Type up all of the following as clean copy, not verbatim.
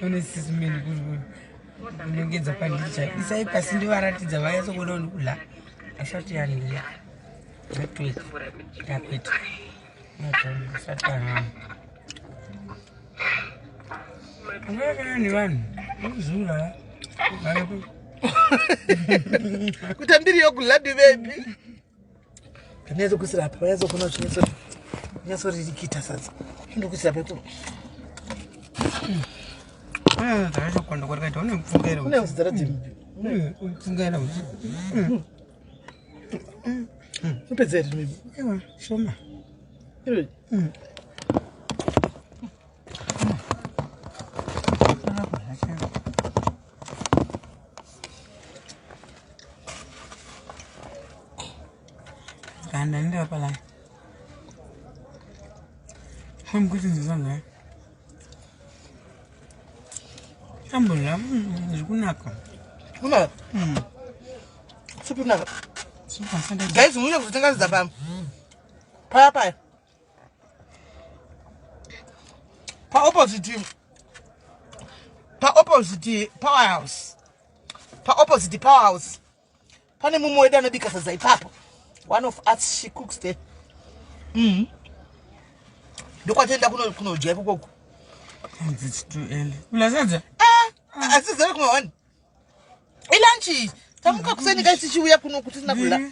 One sisi meni kunongedza pandicha. Isai pasi ndivaratidza vanyatsokuona kuti kudla. Asati yandiya. Network. Yakuita. Asati yandiya. Vanhu vanhu. Zura. Kuita mbiri yokuladi vepi. Ndanyatsokuisira apa vanyatsokuona uchinyatsoririkita sadza. Ndokuisira pepo. Dzakachokonda kwatakaita une mupfungaira. Une zita dzimbi. Mupfungaira. Unopedza here maybe? Ewa, shoma. Iro. Kanda ndio pala. Hamkuti nzanga. Ambula zvikunaka. Kunaka. Supu kunaka. Supu asanda. Guys, muye kuzotenga sadza pano. Paya paya. Pa opposite. Pa opposite powerhouse. Pa opposite powerhouse. Pane mumwe wedu anobika sadza ipapo. One of us she cooks there. Ndokwatoenda kuno kunodya ikoko. It's too early. Ula sadza? Ah, asi zere kuma one. Ilunch. Tamuka kuseni guys tichiuya kuno kuti tisina kudya.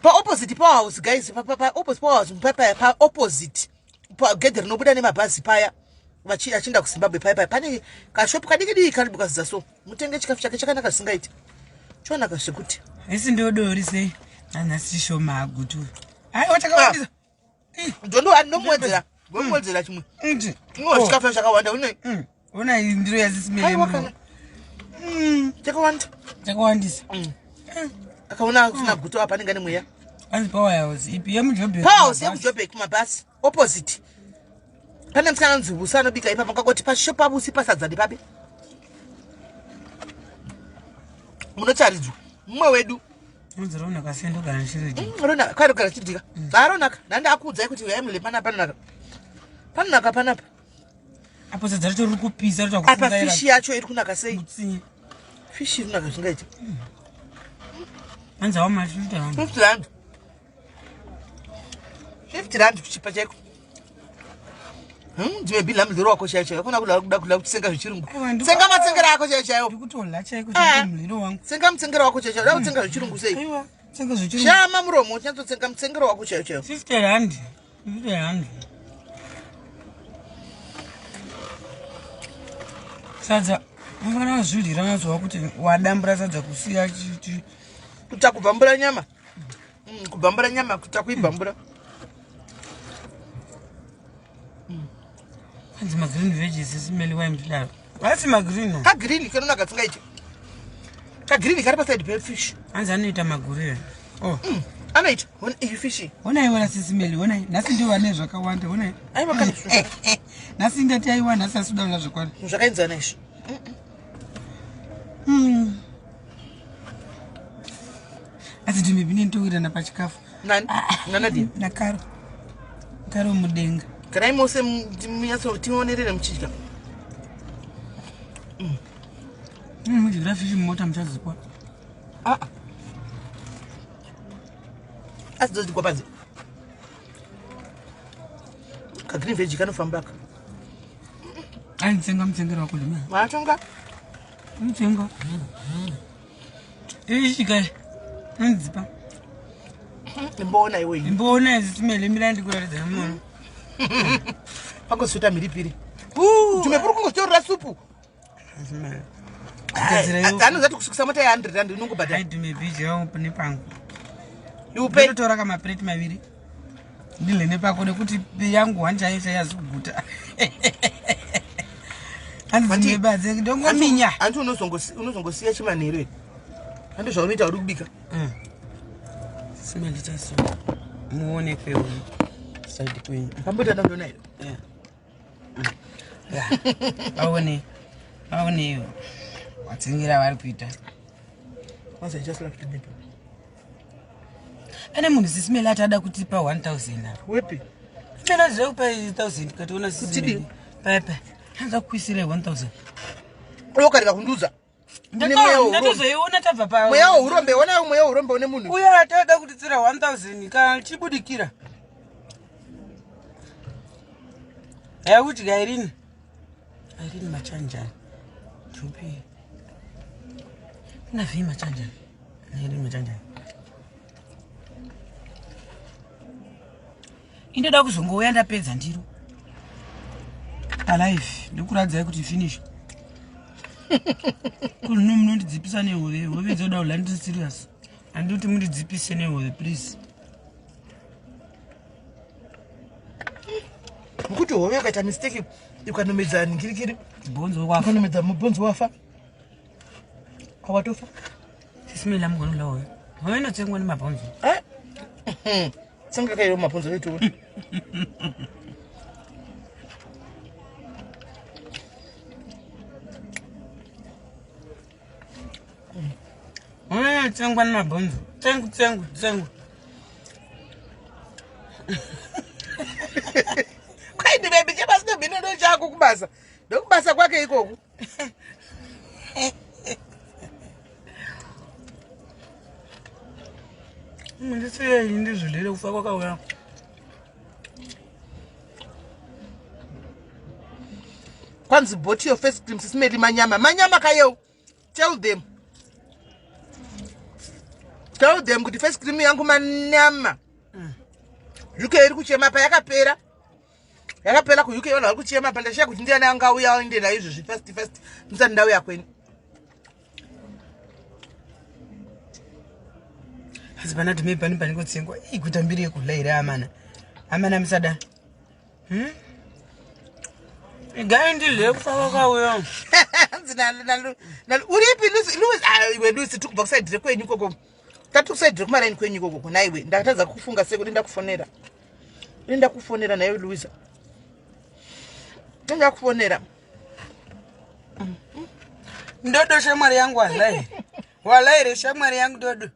Pa opposite powerhouse guys, pa, pa, pa opposite powerhouse pa, pa, pa opposite pa gedhe rinobuda nemabhazi paya achienda kuZimbabwe paya paya pane kashopu kadiki diki kari bukazidza so mutenge chikafu chake chakanaka zvisingaiti chonaka zvekuti Isi ndio dori sei. Anasi shoma agutu. Ai watakawandisa. ndondo andomuwedzera ndomuwedzera chimwe Nti. Unwa chikafu chakawanda une Ona iyi ndiro yasisimele. Aiwa kana. Chakawanda. Chakawandisa. Akaona kusina guto apa anenge ane mweya. Anzi powerhouse ipi yemuJoburg. Powerhouse yemuJoburg kumabhasi opposite. Pane musikana anonzi Busi anobika ipapo kakoti pashopu paBusi pasadza ndipapi. Munotaridzwa mumwe wedu. Anzi Rona kasendo kana chiridi. Rona kwanogara chidika. Aronaka ndandakuudzai kuti uyai mule panapa panonaka. Panonaka panapa. Apo sadza racho riri kupisa Apa ritakufungaira. fishi yacho iri kunaka sei? Mutsinye. Fishi iri kunaka zvingaiti. Anzi how much 50 rand. 50 rand. 50 rand kuchipa chaiko. Dzimwe bhili mudhuri wako chaiyo chaiyo. Hakuna kuda kuda kuda kutsenga zvechirungu. Aiwa, Tsenga matsengero ako chaiyo chaiyo. Ndikutola chaiko Ah. chaiko muliro wangu. Tsenga mutsengero wako chaiyo chaiyo. Uda kutsenga zvechirungu sei? Aiwa, tsenga zvechirungu. Shama muromo uchinyatsotsenga mutsengero wako chaiyo chaiyo. 50 rand. 50 rand. Sadza unofanira kuzvidyira unozwa kuti wadambura sadza kusiya chichi. Kuita kubvambura nyama. Kubvambura nyama kuita kuibvambura. Anzi magreen veggies simeli waimudaro. Asi magreen. Kagreen kanonaka tsingaiti. Kagreen kari paside pefish. Anzi anoita magurire. Oh. Anoita. Ona iyi fish. Honai wala sisimeli honai. Nhasi ndiwo vane zvakawanda honai. Aiwa kana Nhasi ndati aiwa nhasi asi kuda zvakawanda. zvakaenzana izvi. Asi ndimibine nditowirirana pachikafu. Nani? Nanadia. Nakaro. Karo mudenga. Garai mose munyatso tionerere muchidya. Mudyira fishi mumota muchadzikwa. Ah. Asi dzodzikwa panze. Kagreen veg kanofamba ka. Anditsenga mutsengero wako ndima. Matonga. Mutsenga. Ishika. Andidzipa. Imboona iwe iyi. Imboona izisimele mira ndikuratidza mumono. Pangosveta mhiripiri. Jume puri kungozitorera supu. Anozati kusukisa mota ya100 rand unongobhadhara. Aidume bhiji yangu nepangu. Iupe. Ndotora kamapureti maviri. Ndile nepako nekuti yangu one chaiyo chaiyo hazi kuguta. Hanzi ndibadze ndongominya. Anti unozongosiya chimanheru here? Handi zvaunoita uri kubika. Simeli taso. Muone kwewe. Side kwenyu. Pamboita ndandona here? Yeah. Vaone. Vaone iyo. Watsingira vari kuita. Once I just love to nip. Pane munhu sisimeli ati ada kutipa 1000 apa. Wepi. Mena zvekupa 1000 kationa Kutidi? Pepe. Hanza kuisira 1000. Ukarega kundiudza. Une mweya weurombe. Ndatozoiona tabva pa. Mweya weurombe, ona mweya weurombe une munhu. Uya atada kutitsira 1000 ka chibudikira. Yakudya Irene. Irene machanjani. Jupi. Kuna vi machanjani. Irene machanjani. Indoda kuzongouya ndapedza ndiro. Alive ndikuradzai kuti finish. Kuno munondidzipisa nehove, hove dzoda kudya ndiri serious. Handiti mundidzipise nehove please. Mukuti hove ukaita mistake ukanomedza ningirikiri. Bhonzo wafa. Ukanomedza mubhonzo wafa. Watofa. Sisimela mugoni hove. Hove inotsengwa nemabhonzo. Eh? Tsenga kairo mabhonzo etu. Hove inotsengwa nemabhonzo. Tsengu tsengu tsengu. Kwaidi baby chebasa bino chako kubasa. Ndokubasa kwake ikoko. Ndisiye ndizvidlile kufa kwakauya. Kwanzi bought your face cream sisimeli manyama. Manyama kayeu. Tell them. Tell them kuti face cream yangu manyama. UK iri kuchema pa yakapera. Yakapera ku UK vanhu vari kuchema pa ndashaya kuti ndiani angauya aende nayo izvozvi fast fast ndisati ndauya kwenyu. Asi pana tume pani pani kutsengwa. Iguta mbiri yekudya here amana. Amana musada. Igai ndidle kufa kwakauya. Hanzi uripi Louis? Ah, iwe Louis tikubva kusaidhi rekwenyu ikoko. Tati kusaidhi rekumaraini kwenyu ikoko naiwe. Ndakatadza kufunga sei kuti ndakufonera. Ndakufonera naiwe Louisa. Ndakufonera. Ndodo shamwari yangu walai. Walai re shamwari yangu dodo.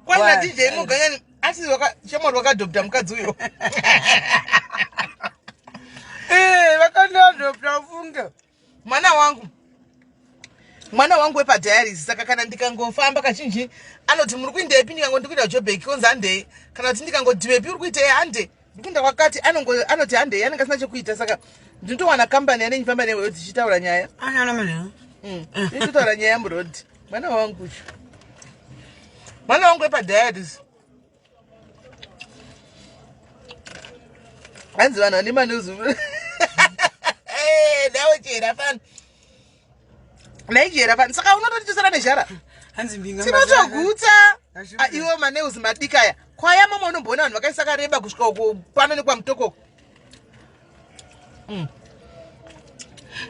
Kwanza Why? DJ Muganyani asi shamwari wakadhopta mukadzi uyo. Eh, vakandiadhopta ufunge. Mwana wangu. Mwana wangu wepa-diaries saka kana ndikangofamba kazhinji anoti muri kuindepi ndikango ndikuenda Joburg konzi handei kana kuti ndikangodhivepi uri kuitei hande ndikuenda kwakati anoti handei anenge asina chekuita saka ndinotowana kambani yanenge ndifamba neweyo tichitaura nyaya. Anyana mene. Ndinototaura nyaya murodhi. Mwana wangu uyu. Mwana wangu wepa-diaries. Hanzi vanhu vane manuzu. Nawe chera fani. Naijera fani. Saka unototosara nezhara. Hanzi mbinga. Tinotogutsa. Hazvibviri. Iwo maneuzi madiki aya. Kwaya mamwe unomboona vanhu vakaisa kareba kusvika uko pano nekwamutoko.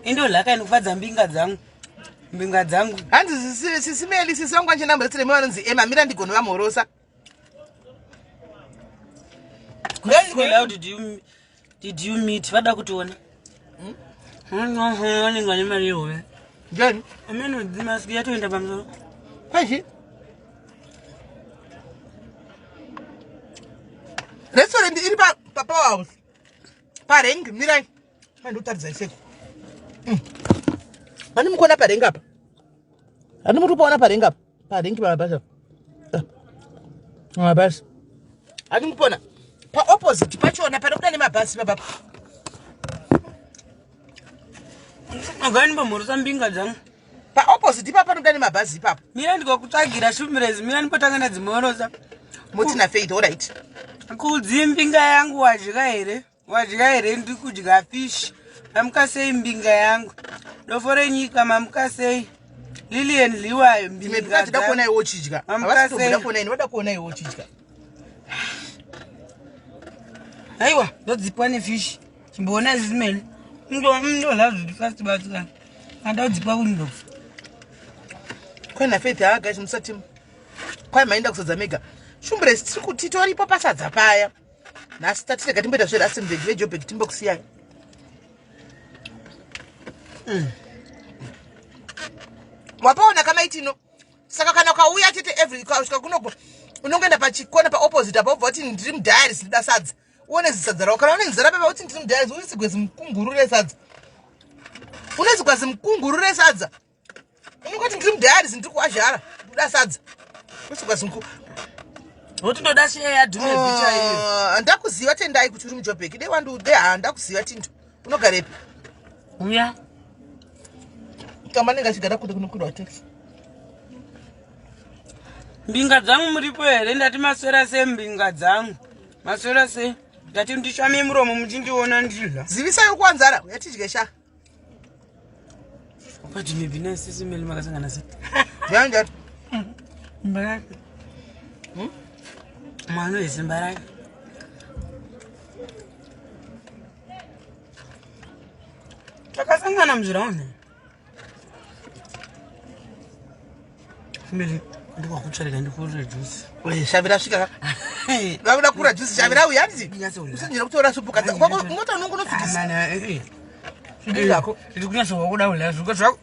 Indolaka inokufadza mbinga dzangu. Mbinga dzangu. Hanzi sisimeli sisi vangu vanchena muretsere vanonzi Emma mira ndigonovamhorosa. How did you meet? Vada kutiona. Vanenge vane mari yehove. Njani? Amene maski yatoenda pamusoro. Kwaizvi? Restaurant iri pa Power House. Parengi mirai. Mandotaridzai seko. Mani mukuona parengi apa? Handi muri kupaona parengi apa? Parengi pamabhasi apa. Mabhasi. Handi mukupona. Pa opposite pachona panobuda nemabhasi papa. Agani pamhorosa mbinga dzangu. Pa opposite ipapo panobuda nemabhazi ipapo. Mira ndikakutsvagira shumirezi mira ndipotanga ndadzimhorosa. Muti na Faith all right. Kudzi mbinga yangu wadya here? Wadya here ndiri kudya fish. Mamuka sei mbinga yangu? Dofo renyika mamuka sei? Lilian Liwayo mbinga Tida kuona iwe uchidya. Mamuka Havasi kutobuda sei? kuona ini, vada kuona iwe uchidya. Aiwa, ndodzipwa nefish. Chimboona zimene. Ndodya zviri fast batsika. Andaudzipwa kundo. Kwai na Faith haa guys musati. Kwai maenda kusadza mega. Shumbres tiri kuti toripo pasadza paya. Nhasi tatirega timboita zveRustenburg veJoburg timbokusiyai. Wapaona kamaitino. Saka kana ukauya chete every ukasvika kunoko unongoenda pachikona paopposite apa wobva wati ndiri mudiaries ndida sadza. Uone zisadza rako. Kana une nzara baba uti ndiri mudhara uisigwe zimukunguru resadza. Unezigwa zimukunguru resadza. Unongoti ndiri mudhayarisi ndiri kuazhara ndoda sadza. Uisigwa zimukunguru. Woti ndoda share yaDhume chaiyo. Ah, ndakuziva Tendai kuti uri muJobek. Dei wandiudze ha ndakuziva Tindo. Unogarepi? Uya. Kamba anenge achigara kure kunokwirwa taxi. Mbinga dzangu muripo here? Ndati maswera sei mbinga dzangu? Maswera sei? Ndati ndishame muromo muchindiona ndidla. Zivisai uri kuwanzara yatidye sha. Padhume bina sisi meli makasangana sei? Ndiyani? Simba rake. Mwana wesimba rake. Takasangana muzviraundi. Meli ndikwakutsvarira ndikurira juice. Shavi rasvika ka. Vakuda kura juice shavi rauya handiti? Nyatsoudya. Usinjira kutora supu kadza. Kwako mota unongo unosukisa. Amana, eh, eh. Zvidii zvako. Ndiri kunyatsohwa kuda kudya zvuka zvako.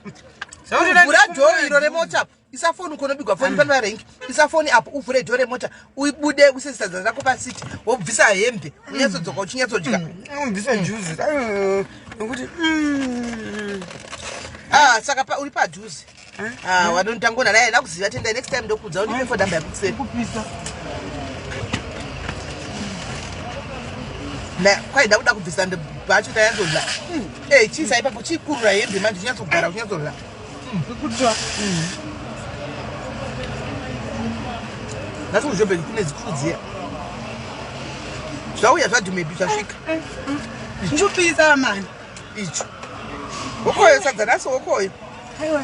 Vhura dhoo iro remota. Isa foni kunobigwa foni pano parengi. Isa foni apo uvhure dhoo remota. Uibude uise sadza rako pasiti. Wobvisa hembe. Unyatsodzoka uchinyatsodya. Ubvisa juice. Nekuti Ah, saka uri padhuze. Ah, wanondangona naye ndakuziva Tendai next time ndokuudza undipe phone number yakukuseni. kupisa. Na kwai ndakuda kubvisa ndibhacho tayanzodla. Eh, chiisa ipapo chikurura hembe manje uchinyatsogarara uchinyatsodla. Kutsva. Nhasi kuJobek kune zikuru dziya. Zvauya zvaDhumebi zvasvika. Ndikupisa mani. Icho. Hokoyo sadza nhasi hokoyo. Aiwa.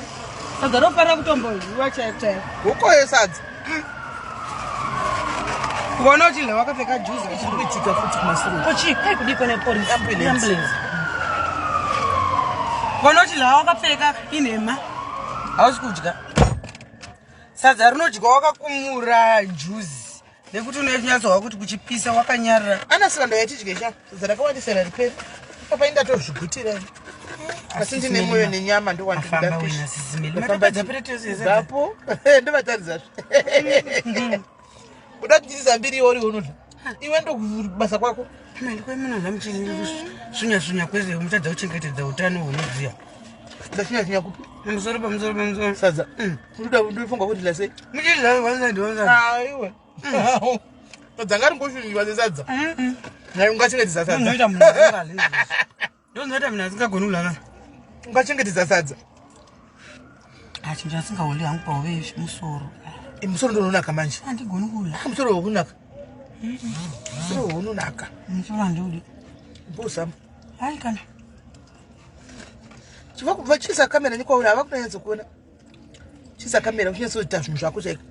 Sadza rofanira kutombodyiwa chaiko chaiko. Hokoyo sadza. Kuona uchidya wakapfeka juzi. Chiri kuitika futi kumasure. Kochi, kai kudikwa nepolice. Ambulance. Ambulance. Kuona uchidya wakapfeka inhema. Hausi kudya. Sadza rinodyiwa wakakumura juzi. Nekuti unonyatsohwa kuti kuchipisa wakanyarara. Ana saka ndoyatidye sha. Sadza rakawandisa rariperi. Papa indatozvigutira. Asi ndine moyo nenyama Afamba ndowandikuda wena fish. sisimeli. Ndafamba Matapedza pere tese. Zapo. Ndovataridza. Kuda kuchitisa mbiri iwe uri unodya. Iwe ndokubasa kwako. Ndikwemunodya muchisvinya svinya kwese muchadza kuchengetedza utano hunodziya. Ndasvinya svinya kupi? Pamusoro pamusoro pamusoro. Sadza. Ndoda ndofunga kuti la sei. Muchidya one side one side. Ah, iwe. Sadza ngaringosvinyiwa sesadza. Naye ungachengetedza sadza. Ndinoita munhu asingadyi. Ndinoita munhu asingagoni kudya. Ungachengetedza sadza. Ah, chinhu chasingaoli hangu pahove musoro. Musoro ndononaka manje. Handigoni kudya. Musoro wokunaka. Musoro wononaka. Musoro handiudi. Mbozama. Hayi kana. Chibva kubva chiisa kamera nekwauri hava kunanyatsokuona. Chiisa kamera uchinyatsoita zvinhu zvako chaiko.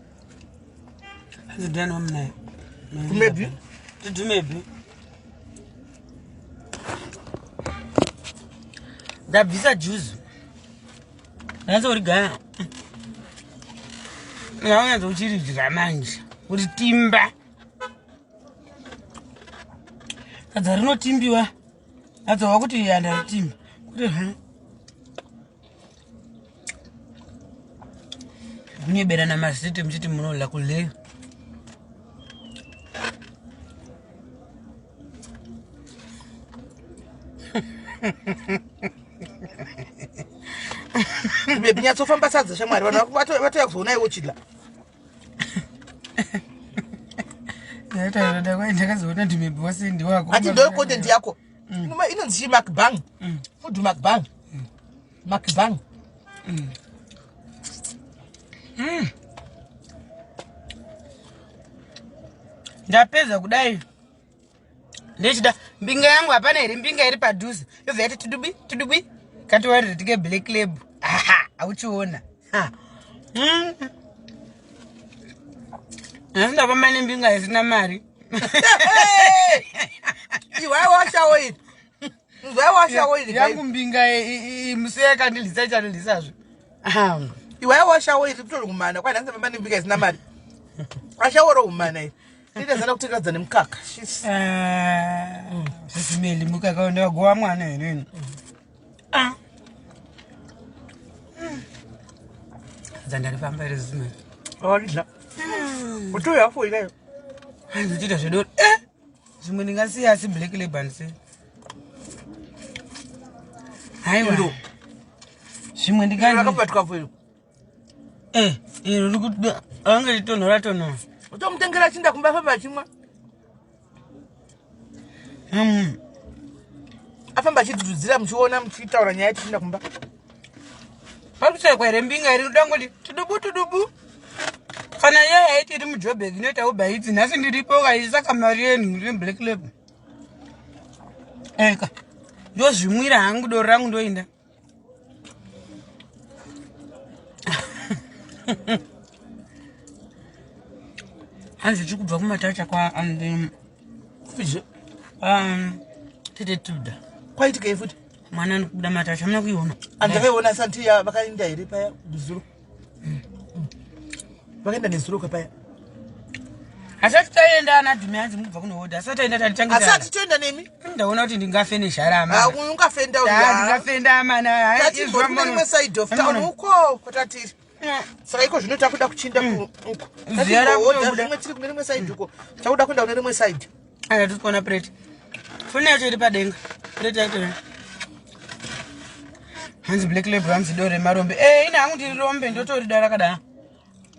Hanzi ndiani wamunaye? Dumebi. Ndidumebi. Ndabvisa juzi. Ndanyatsourigaya. Ndanyatso uchiridya manje. Kuti timba. Sadza rinotimbiwa. Adzova kuti iya ndaritimba. Kuti Kunyeberana maziti muchiti munodya kuleyo. Bebi nyatsofamba sadza shamwari vanhu vatouya kuzoona iwe uchidya. Ndakazoona ndimebi wasendi wako. Ati ndo content yako. Inonzi chii mukbang. Food mukbang. Mukbang. Ndapedza kudai. Ndechida mbinga yangu hapana here mbinga iri padhuze. Yobva yati tudubi tudubi. Katiwarire tike black label. Aha, auchiona. Ha. Nhasi ndafamba nembinga isina mari. Iwe washawo iri. Iwe washawo iri. Yangu mbinga musi yakandilisa ichandilisazve. Iwe washawo iri kutori kumana. Kwai nhasi ndafamba nembinga isina mari. Ashaworo kumana iri. Nditazana kutengeradza nemukaka. Shis. Sisimeli mukaka ndagowa mwana here. Ah. Dzandarifamba here sisimeli. Wakidla. Utoya hafu ilayo. Hanzi uchiita zvedoro. Zvimwe ndingasiya asi black label ndisiye. Haiwa. Iro. Zvimwe ndinga Rakabatwa pfero. Eh, iro riri kuti ange ritonhora tonhora. Utomutengera chinda kumba famba achimwa. Afamba achidhududzira muchiona muchitaura nyaya tichinda kumba. Pari kushaikwa here mbinga iri kuda ngoti tudubu tudubu. Kana iye yaiti iri mujobek inoita Uber Eats nhasi ndiripo kaisaka mari yenyu ndine black label. Eka. Ndozvimwira hangu doro rangu ndoinda. Hanzi tiri kubva kumatacha kwa and Kupizve. Tete tuda. Kwaitikei futi? Mwana ari kubuda matacha hamuna kuiona. Andakaiona santi ya vakaenda here paya nezuro. Vakaenda nezuro ka paya. Asati taenda ana Dhumi hanzi mubva kunohodha. Asati taenda tati Asi hatitoenda nemi. Ndaona kuti ndingafe nezhara Ah, amana. uyu ungafenda uyu. Ah, ndingafenda amana. Tati kune rimwe side of town uko kwatatiri. Saka iko zvino takuda kuchinda uko. Ziya Tati rakutobuda. zvimwe tiri kune rimwe side uko. Takuda kuenda kune rimwe side. Aya tiri kuona plate. Foni yacho iri padenga. Plate yacho. iri. Hanzi black label hanzi doro remarombe. Eh, ine hangu ndiri rombe ndotorida rakadaro.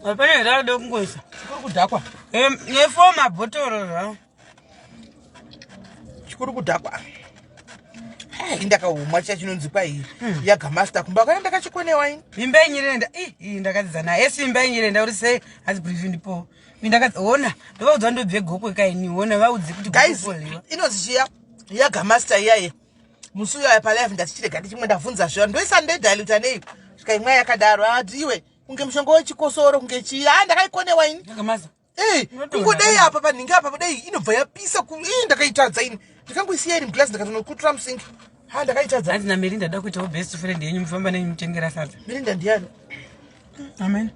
Hapana here arikuda kungoisa. Chikuru kudhakwa. Eh, nefo mabhotoro zvawo. Chikuru kudhakwa. Eh, indakaumwa chiya chinonzi kwai yagamaster kumba kana ndakachikonewa ini. Imba yenyirenda. Ih, iyi ndakadzidza naye. Esi imba yenyirenda uri sei? Hanzi brief ndipo. Indakadzi ona, ndovaudza ndobve gokwe kaini. Ona vaudze kuti Guys, gokwe liwa. inonzi chiya yagamaster iyaye. Musi uyo pa live ndati chirega ndichimwe ndavhunza zviya. Ndoisa ndediluta nei? Svika imwe yakadaro. Ati iwe kunge mushonga wechikosoro kunge chiya. Ah, ndakaikonewa ini. Ndakamaza. Eh, Unotoona kungodei kana. apa panhingi apa kudei inobva yapisa ku ii ndakaitadza ini. Ndikangoisiya iri muglass ndikatonokutura musingi. Ha ndakaitadza. Hanzi naMerinda da kuitawo best friend yenyu mufamba nenyu mutengera sadza. Mirinda ndiani? Amen.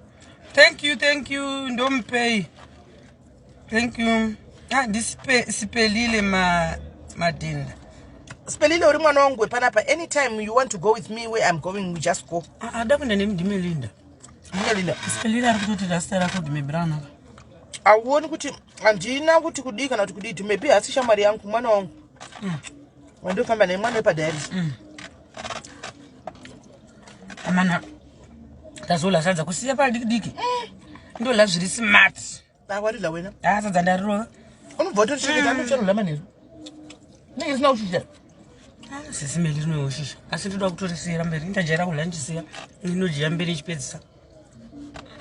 Thank you, thank you. Ndompei. Thank you. Ah, ndisipelile ma madinda. Sipelile uri mwana wangu wepanapa. Anytime you want to go with me where I'm going, we just go. Ah, ada kuenda nemi ndimelinda. Mirinda. Sipelile ari kutoti rasta rako ndime brown aka. Auoni kuti handina kuti kudii kana kuti kudii maybe hasi shamwari yangu mwana wangu. Wandofamba naye mwana wepadiaries. Amana. Ndazola sadza kusiya padiki diki. Ndola zviri smart. Awarila wena. Ah, sadza ndarova. Unobva watochengeta mm. manheru. Nenge risina kushisha. Ah, sisi meli rinooshisha. Asi ndoda kutorisiyira mberi. Ndajaira kudya ndichisiya. Ndinodya mberi ichipedzisa.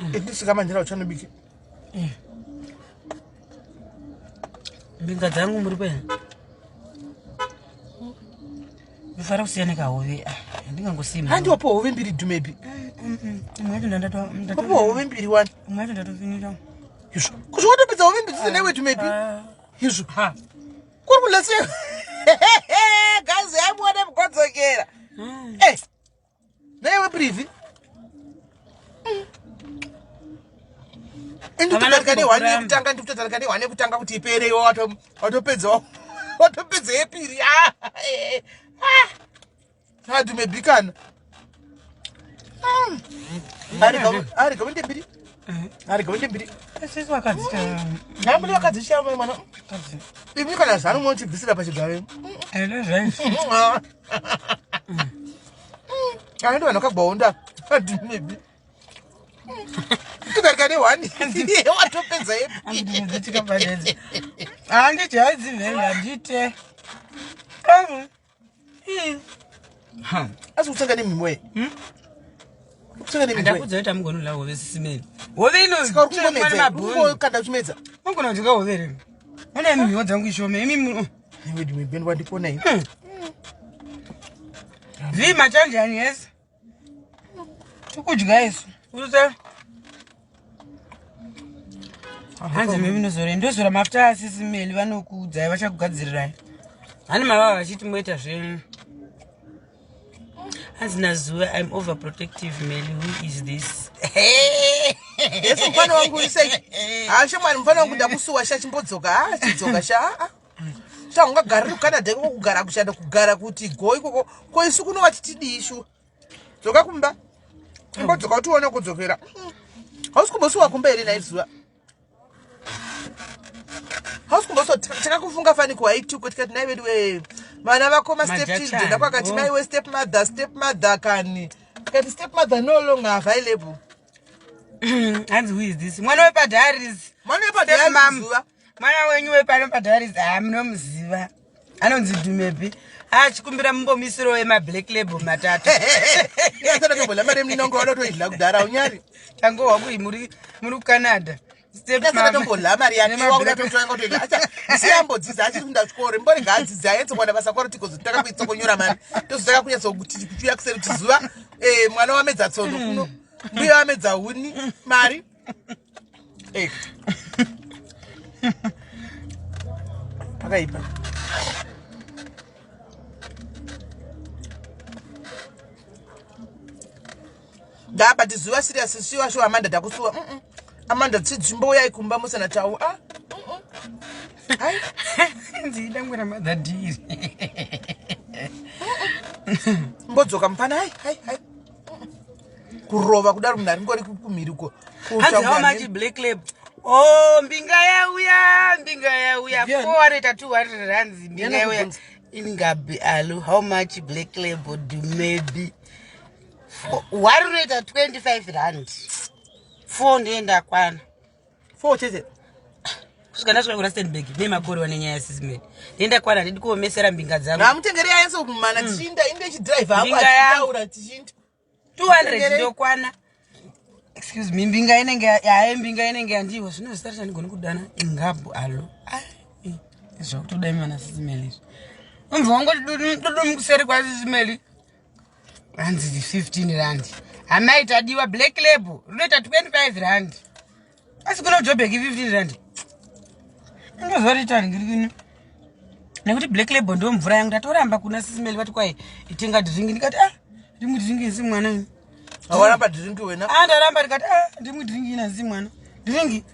Ndisika manheru auchanobike. Mbinga dzangu muri pena. Ndofara kusiya nekahove. Ah, handingangosiyi. Handi wapiwa hove mbiri dhumebi. Imwe yacho Wapiwa hove mbiri wani. imwe yacho ndatofinira. Izvo. Kuzvo watopedza hove mbiri dzese newe dhumebi. Izvo. Ha. Kuri kulasiya. Guys, yamuone mukodzokera. Eh. Newe brivi. Indikutodarika nehwani yekutanga ndikutodarika nehwani yekutanga kuti ipere iwe watopedza watopedza yepiri. Ah. eh, Ah. Adumebikana. Arika wende mbiri. Arika wende mbiri. Sisi vakadzita. Namuli vakadzisha mwana. Imi kana zanu munotibvisira pachigaro. Elo zvaizvi. Anondo vanhu vakagwaonda. Maybe. Tukarika nehwani. Watopedza yepi. Andinodzitika Handiti hadzivheli handite. Ha. Asi kutsenga nemhimwe. Kutsenga nemhimwe. Ndakudza kuti hamugoni kudya hove sisimeni. Hove Saka uri inochemwa kungomedza. nemabhoni. Kungokanda uchimedza. Unogona kudya hove here? Ona mhiwo dzangu ishoma. Imi Iwe ndimwe bhendi wandikona ini. Vi machanjani yes. Tikudya isu. Urikuta hanzi mimi ndozora ndozora mafuta asisimeli vanokuudzai vachakugadzirirai. Hani mavava vachiti moita zve hanzi nazuva I'm overprotective Meli who is this? Yesu mufana wangu uri sei? Ha shamwari mufana wangu ndakusuwa sha chimbodzoka. Ha chidzoka sha. Ah, ah. Sha ungagariri kuCanada ikoko kugara kushanda kugara kuti go ikoko. Ko isu kuno watitidii shuwa. Dzoka kumba. Imbodzoka utione kudzokera. Hausi kumbosuwa kumba here nhai zuva? Hausi kumboso takakufunga fani kuwaituko tikati nai vedu we vana vako ma step children Majachani, ako akati oh. mai we step mother, step mother kani. Tikati step mother no longer available. Hanzi, who is this? Mwana wepadharis. Mwana Step wepadharis mum. zuva. Mwana wenyu wepano padharis, ha, munomuziva, anonzi Dhumebi, achikumbira mumbomisiro wemablack label matatu. Inasana mari yemuninongo wanotoidla kudhara unyari. Tangohwa kui muri kuCanada. Step Inasana mum. tombodla mari yake Nema wakuda black- totoanga kutoidla. Acha siyambodzidza achiri kuenda kuchikoro. Mbori ngaadzidze aenze kuwana basa kwaro tigozotanga kuitsokonyora mari. Tozotanga kunyatsokuti kuchiuya kuseri kuti zuva mwana wamedza tsono kuno. Mbuya wamedza huni mari. Eh. Pakaipa. Ndaba tizuva serious siwa shuwa Amanda takusuwa. Amanda tsidzimbouyai kumba musana tau. Ah. Hai. Hanzi idangwe ramadhadhiri. Mbodzoka mufana hai hai hai. Kurova kudaro munhu aringori kumhiriko. Hanzi, how much black label? Oh, mbinga yauya, mbinga yauya. Ndiani? 400, 200 rands, mbinga Ndiani yauya. akubvunza? Ingabi alo, how much black label do maybe? One rate 25 rand. Four ndienda kwana. Four chete. Kusvika ndasvika kuRustenburg nemakore wane nyaya yasisimeni. Ndienda kwana, ndidi kuomesera mbinga dzangu. Namutengeri ayense kumana tichinda inde chidhiraivha hako Mbinga yangu. achitaura tichinda. 200 Mutengere. ndokwana. Excuse me, mbinga inenge yaye, mbinga inenge yandiwa zvino zita racho handigoni kudana. Ingabu alo. Ai, zvakutoda imana sisimeli izvi. Umva wangoti dudum kuseri kwasisimeli. Hanzi 15 rand. Hamai tadiwa black label rinoita 25 rand. Asi kuno Joburg 15 rand. Indoziva kuti tanhingirikini. Nekuti black label ndo mvura yangu ndatoramba kuna sisimeli vati kwai itenga drink, ndikati ah, ndimwi drink isi mwana ini. Awaramba drink wena. Ah, ndaramba, ndikati ah, ndimwi drink ina si mwana. Drink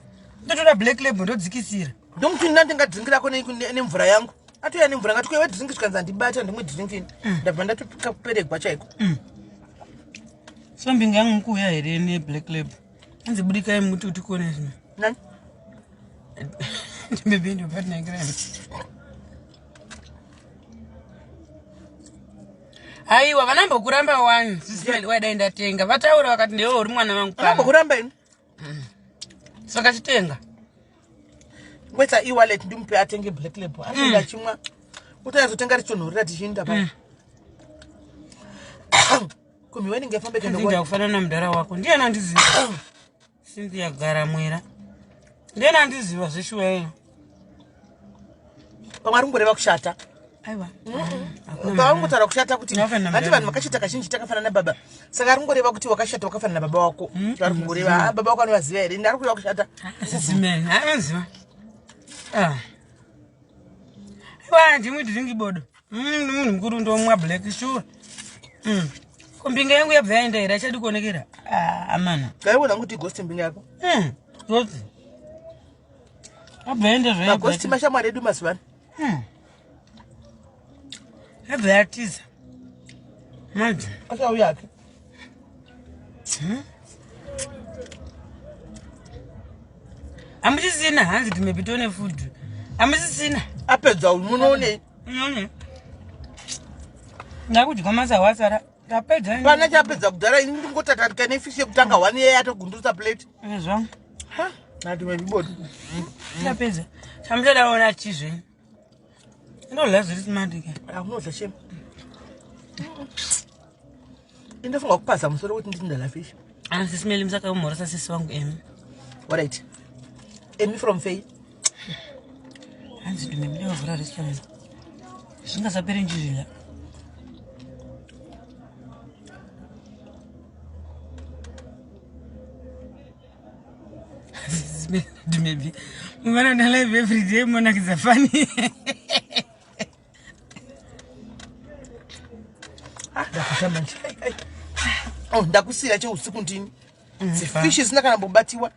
ndotoda black label ndodzikisira. Ndomuti ndandenga drink rako nemvura yangu. Atouya nemvura ngati kuiwe drink zvikanzi handibata ndimwe drink ini. Ndabva ndatopika kuperegwa chaiko. So mbinga yangu mukuuya here neblack label? Anzi budikai muti kuti kuone zvino. Nani? Ndimebe ndopatinakira. Aiwa, vanambokuramba wani sisimeli, waidai ndatenga, vataura vakati ndewe uri mwana wangu pano. Anambokuramba ini. Saka chitenga. Ngoita e-wallet ndimupe atenge black label. Atenge achimwa. Utanyazotenga richitonhorera tichinda paya. Kumiwa inenge yafamba ikaenda Ndinda kufanana namudhara wako ndiyani andiziva, Cynthia Garamwera ndiyani andiziva zveshuwa iyo. Pamwe ari kungoreva kushata. Aiwa. Pavangotaura kushata kuti Ndakafanana hati namudhara. vanhu vakashata kazhinji takafanana nababa, saka ari kungoreva kuti wakashata wakafanana nababa wako. Ari kungoreva, "Ah, baba wako anovaziva here?" Ndi ari kureva kushata. Sisimeni anoziva. Aiwa, ndimwi drink bodo. Ndi munhu mukuru, ndomwa black sure. Ko mbinga yangu yabva yaenda here? Achadi kuonekera. Ah, amana. Ngaiona kuti ghost mbinga yako. Ghost abva yaenda zvayo. Maghost mashamwari edu mazuva ano. Yabva yatiza manje. Achauya ake. Hamuchisina, hanzi timepitone food hamuchisina. Apedza munoonei? Ndakudya masawasara, ndapedza ini. Pana chapedza kudhara, ini ndingotatarika nefishi yekutanga one yeye atogundurisa plate. Zvangu. Natimebibodi. Ndapedza, chamuchadaona chizvenyu, ndodya zviri smart ke. Akunodla shema, indofunga kupaza musoro kuti nditi ndala fishi. Sisimeli, musakaumhoresa sisi wangu emi. Alright, emi from Fay. Hanzi ndimemidavavhura restaurant zvingasaperi nchizvidya. Ndimebi muvana ndalive everyday monakidza fani. Ah, ndakuta manje. Ai, ai. Oh, ndakusiyira cheusiku ndini zifishi zisina kana mbobatiwa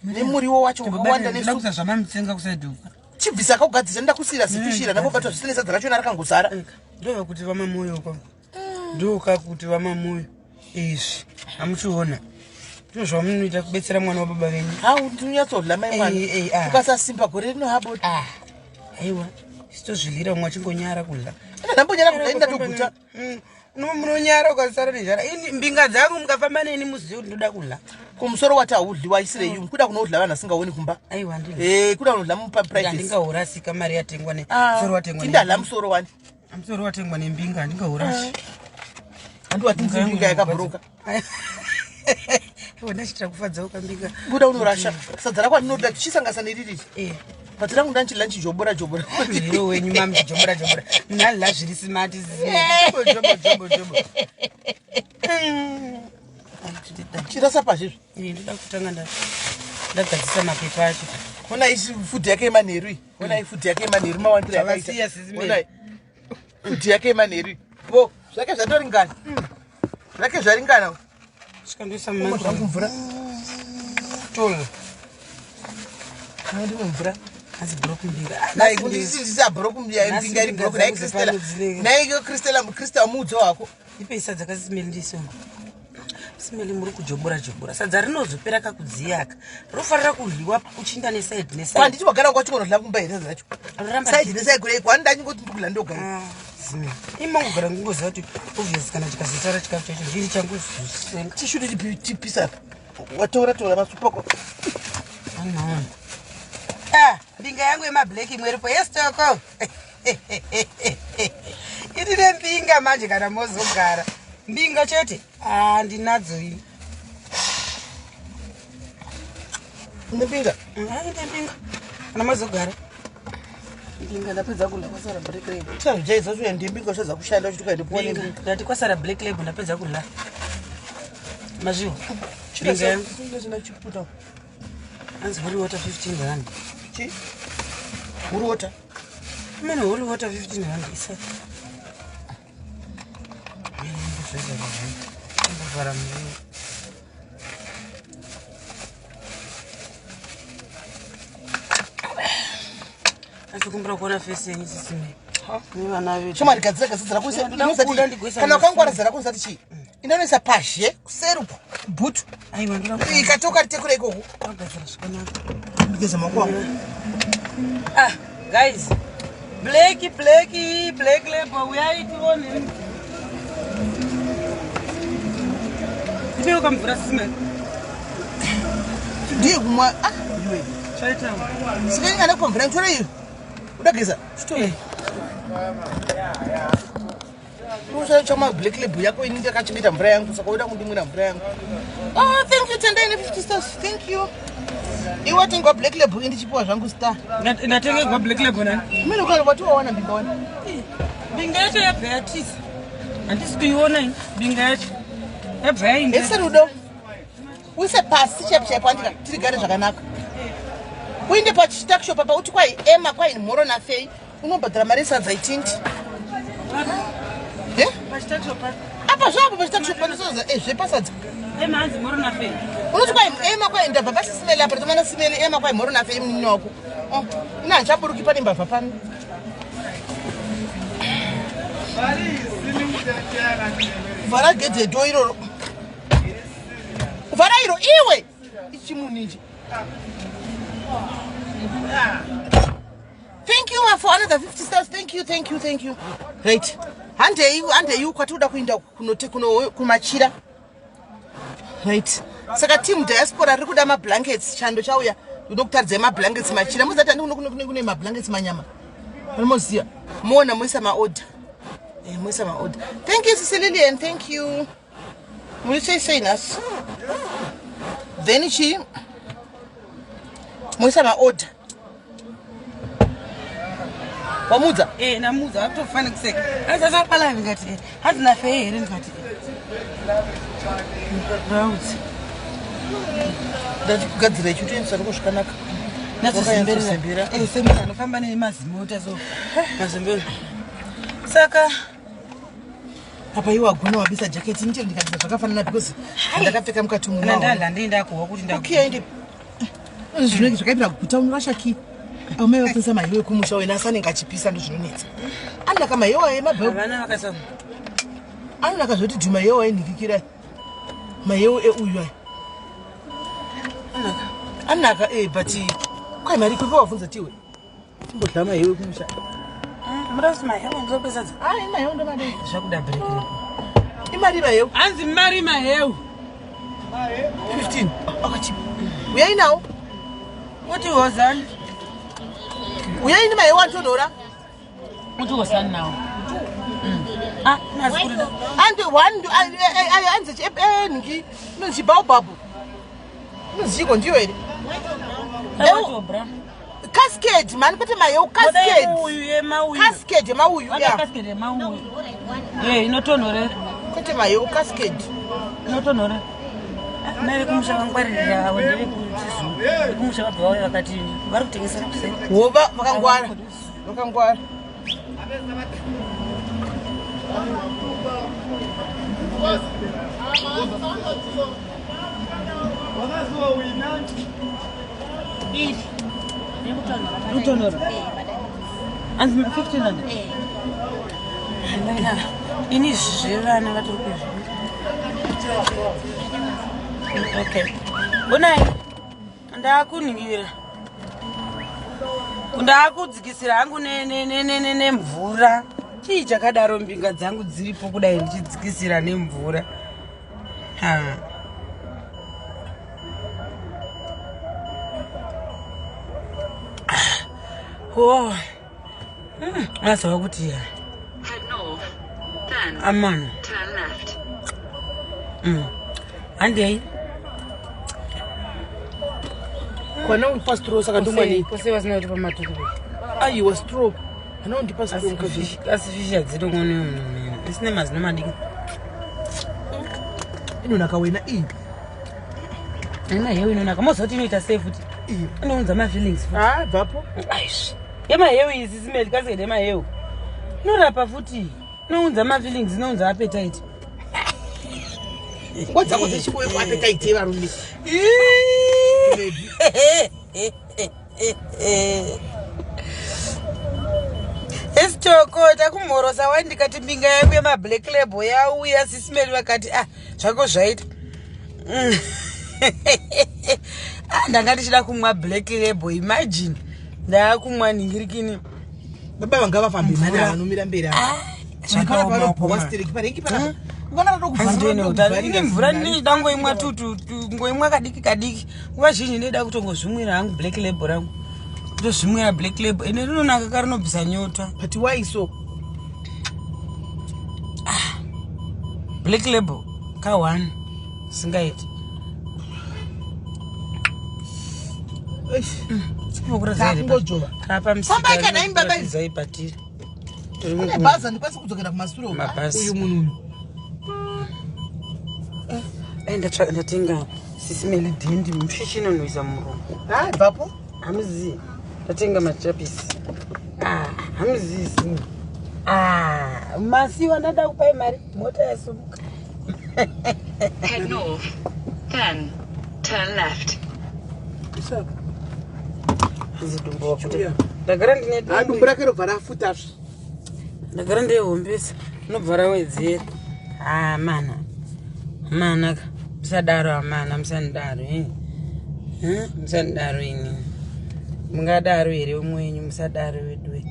nemuriwo wacho wakawanda nesu. Ndakusa zvamamutsenga kusaidhuka. Chibvisa kakugadzisa, ndakusiyira zifishi ranambobatwa zvisina sadza rachona rakangozara. Ndovakuti vamamoyo kwangu, ndokakuti vamamoyo izvi hamuchiona ndo zvamunoita kubetsera mwana wababa venyu. Hau, ndinonyatsodla mai mwana. Eh, eh, ah. Ukasasimba gore rino habodi. Ah. Aiwa, sitozvidlira umwe achingonyara kudla. Ina ndambonyara kudla, ini ndatoguta. Munonyara ukasara nenzara. Ini mbinga dzangu mukafamba neni muzive kuti ndoda kudla. Kumusoro wati haudli, waisirei kuda kunodla vanhu asingaoni kumba. Aiwa, ndidla. Eh, kuda kunodla mupaprivate. Handingaurasika mari yatengwa nemusoro watengwa. Tindadla musoro wani. Musoro watengwa nembinga handingaurashi. Handi wati mbinga yakabhuruka. Aiwa, ndachitira kufadzawo kambinga. Kuda unorasha sadza rako andinoda tichisangasa neriri. But rangu ndanchidla nchijobora jobora. Zviro wenyu mami jobora jobora. Munhu zviri smart. Jobo jobo jobo jobo. Chirasa pazvizvi. Ndoda kutanga ndagadzisa mapepa acho. Ona ichi food yake yemanheru iyi. Ona food yake yemanheru mawandiro yakaita. Zvavasiya sisi Mary. Ona food yake yemanheru iyi. Bo, zvake zvatoringana. Zvake zvaringana. Svika ndoisa Omwa zvangu mvura. Tola. Ndimwe mvura. Hanzi broke mbinga. Nai kundisisa broke mbinga iri broke nai Christella. Nai Christella, Christella mudzo wako. Ipei sadza kasimeli ndiso. Simeli muri kujobora jobora. Sadza rinozopera kakudziyaka. Rinofanira kudyiwa uchinda neside neside. Kwanditi wagara kwachingonodla kumba here sadza racho? Roramba Side neside kudai kwandanyingoti ndikudla ndoga. Ah, Simeli. Imangogara ngingoziva kuti obvious kana chikazosara chikafu chacho ndini changozosenga. Tishuti chipisa apa. Watora tora masupako. Anoona. Ah, mbinga yangu yemablack imwe iripo yesitoko. Ini nembinga manje kana mozogara. Mbinga chete. Ah, ndinadzo ini. Nembinga. Hai, ndembinga. Kana mazogara. Mbinga ndapedza kudla kwasara black label. Chazvijaidza zviya ndembinga usadza kushanda uchiti ukaendopuwa nembinga. Ndati kwasara black label ndapedza kudla. Mazviwa. Mbinga yangu. Chirasa chiputa. Hanzi holy water 15 rand. Chi? Holy water. Mene holy water 15 rand isa. Ndovhara muriwo. Asikumbira kuona face yenyu sisime. Nevana vedu. Shomari gadzira gadzira rako Yeah, ndoda kubuda ndigoisa kana musi. wakangwara zara rako usati chii inonoisa pazhe kuseri uko bhutu Aiwa ndoda kubuda. ikatoka ritekura ikoko Kugadzira zvakanaka. ndigeza maoko angu. Ah, guys. Black, black, black label. Uyai tione. Ndipe ukamvura sisime. Ndiye kumwa ah iwe. Chaita. Sika ingana kupa mvura ngitore iyo. Udageza chitore. Unoshaya chama black label yako ini ndakachengeta mvura yangu saka uda kundimwira mvura yangu. Oh, thank you Tendai ne 50 stars. Thank you. Iwe watengwa black label ini ndichipiwa zvangu star. Ndatengegwa black label nani? Mimi ukalo watu waona mbinga wana. Mbinga yacho yabva yatisa. Handisi kuiona ini mbinga yacho. Yabva yainda. Ese rudo. Uise pasi chaipo chaipo andika tirigare zvakanaka. Uinde pachitakshop apa uti kwai Emma kwai Mhoro naFei unobhadhara mari yesadza itindi. Eh? Pachitakshop Apa zvapo pachitakshop panosadza zvepasadza. Emma hanzi Mhoro naFei. Unoti kwai Emma kwai ndabva pasisimeli apa tomana simeli Emma kwai Mhoro naFei munini wako. Oh, ina handichaburuki pane mbavha pano. Vhara gedhe dho iroro. Vhara iro iwe. Ichi munhu ichi. Thank you for another 50 stars. Thank you, thank you, thank you. Right. Handei, handei kwatinoda kuenda kunote kuno kumachira. Right. Saka team diaspora riri kuda mablankets chando chauya. Ndinokutaridzai mablankets machira. Muzati andi kuno kune kune mablankets manyama. Munoziya. Muona muisa maorder. Eh, muisa maorder. Thank you Sisi Lilian, thank you. Muri sei sei nhasi? Then chi muisa maorder. Wamudza? Eh, namudza akutofana kuseka. Asi pala ndikati eh, hanzi naFei here ndikati. Raudzi. Ndati kugadzira ichi utoendesa riko zvakanaka. Natsozembera. Eh, semera anofamba nemazimota so. Mazembera. Saka Apa iwe wagona wabisa jacket ndicho ndikabisa zvakafanana because ndakapfeka mukati umu. kana ndadla ndinda kuwa kuti nda. Okay, ende zvinenge zvakaipira kuguta unorasha key. Amai vapisa mahiwe kumusha wena asi anenge achipisa ndozvinonetsa. Anonaka mahiwe emabheu. Vana vakasa. Anonaka zvoti dhuma mahiwe ainhikikira. Mahiwe euyu aya. Anaka. Anonaka eh but kwai mari kwepo wabvunza tiwe. Timbodya mahewu kumusha. Muda kuti mahewu ndopesa. Ah, mahewu ndomadei. Zvakuda break repo. Imari mahewu. Hanzi mari mahewu. 15. Akachipa. Uyai nawo. Uti hozani. Uyai ni mahewu antonhora. Uti hozani nawo. Ah, nazikurida. Andi one anzi ngi inonzi baobab. Inonzi chiko ndiyo here? Ewu. Cascade mani kwete mahewu cascade. Uyu yemauyu. Cascade yemauyu Vada ya. cascade yemauyu. Eh, inotonhorera. Kwete mahewu cascade. Inotonhorera. Mai vekumusha vangwaririra avo ndevekuchizungu. Vekumusha vabva vauya vakati vari kutengesera kuseri. Wova vakangwara. Vakangwara. Inotonhora. Anzi 1500. Maina, ini zvevana vatori kuzvi. Okay. Onai, ndakuningira. Ndakudzikisira hangu nemvura. Chii chakadaro mbinga dzangu dziripo kudai ndichidzikisira nemvura. Ha. Oh. Azwa kuti ya. Head north, then Amana. turn left. Handei. Kwana undipa straw saka ndomwani. Kose vasina kuti pamatuku. Aiwa straw. Ana undipa straw mukadzi. Asi fishi hadzitongoni munhu. Isine mazino madiki. Inonaka wena iyi. Haina heu inonaka. Moziva kuti inoita sei futi? Iyi. Inounza mafeelings futi. Ah, bvapo. Aish. Yemaheu iyi sisimeli kasiyede maheu. Inorapa futi. Inounza mafeelings, inounza appetite. Nguva dzako dzechikoyo kuappetite yevarume. Esitoko takumhorosa wani ndikati mbinga yangu yemablack label yauya sisimeli vakati ah zvako zvaita. Ah, ndanga ndichida kumwa black label imagine ndaakumwa ningirikini. Baba vanga vafambe mani Mvura. vanomira mberi apa. Ah, zvakaoma Zvakaoma koma. stereki parengi panapa. Ukaona Hanzi ini mvura ndinoda ngoimwa tutu ngoimwa kadiki kadiki nguva zhinji ndinoda kutongozvimwira hangu black label rangu kutozvimwira black label ende rinonaka karinobvisa nyota. But why so? Black label ka one singaiti. Eish. Takungodzvova. Fambai kana imi baba imi. zaibatira Kune bhazi handikwanisi kudzokera kumasure uku. Mabhazi. Uyu munhu uyu. Ndatenga sisimeli dhindi mushishi inonhuisa muromo. Ah, bvapo. Hamuzivi ndatenga machapisi. Ah, hamuzivi. Ah, masiwa ndada kupai mari mota yasumuka. Head north, then turn left. Zidumbu wakuti ndagara ndine Ah, dumbu rake robva rafutazve. Ndagara ndeihombesa inobva rawedzera. Amana mana ka musadaro amana musanidaro e musanidaro inini mungadaro here umwe wenyu musadaro weduwe.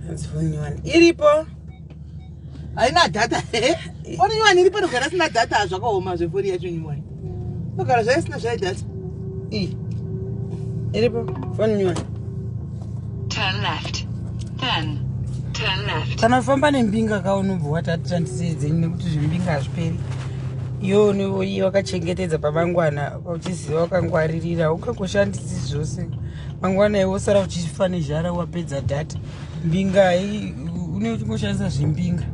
Hanzi foni nyowani iripo. Haina data. Foni nyowani iripo inogara isina data zvakaoma zvefoni yacho nyowani. Inogara zvayo isina zvayo data. Iyi iripo foni nyowani. Turn left, then turn left. Kana ufamba nembinga ka unobva wati atishandisei dzenyu nekuti zvimbinga hazviperi iwo iye wakachengetedza pamangwana uchiziva wakangwaririra ukangoshandisi zvose mangwana iwe wosara uchifa nezhara wapedza dhata mbinga une uchingoshandisa zvimbinga.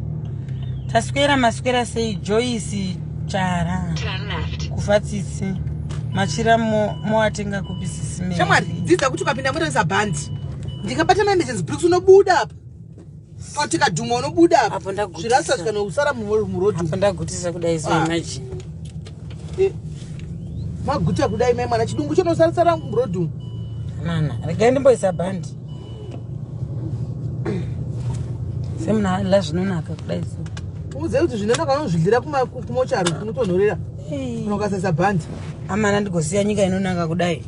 Taswera maswera sei Joyce Chara. Turn left. Kufa tsitsi machira moatenga kupi sisimeli? Shamwari, dzidza kuti ukapinda motoisa bhandi. Ndikabata maemergency brakes unobuda apa. Kana tikadhuma unobuda apa. Apo ndagutisa. Zvirasa zvikanousara murodhi. Apo ndagutisa kudai so. Ah. Imagine. Maguta kudai mai mwana chidungu chonosarasara murodhi umu. Mana regai ndimboisa bhandi semunhu ala zvinonaka kudai so. Uudze kuti zvinonaka unozvidlira kumochari kunotonhorera. Unokasaisa bhandi. Amana, ndigosiya nyika inonaka kudai,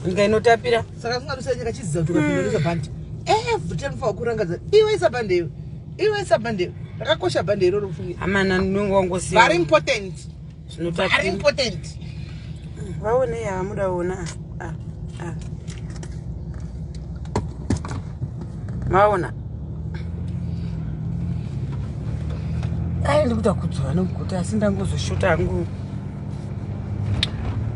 nyika inotapira. Saka usingadusa nyika, chiziza kuti ukapinda unoisa bhandi every time. Ufanira kurangadza iwe, isa bhandi iwe, iwe isa bhandi iwe. Rakakosha bhandi iroro, ufunge. Amana, ndinonge wangosiya. Very important, very Zvinotapira. important. Vaonei, havamudaona. Ah, ah. Maona, ai, ndikuda kudzora nokuguta, asi ndangozoshuta hangu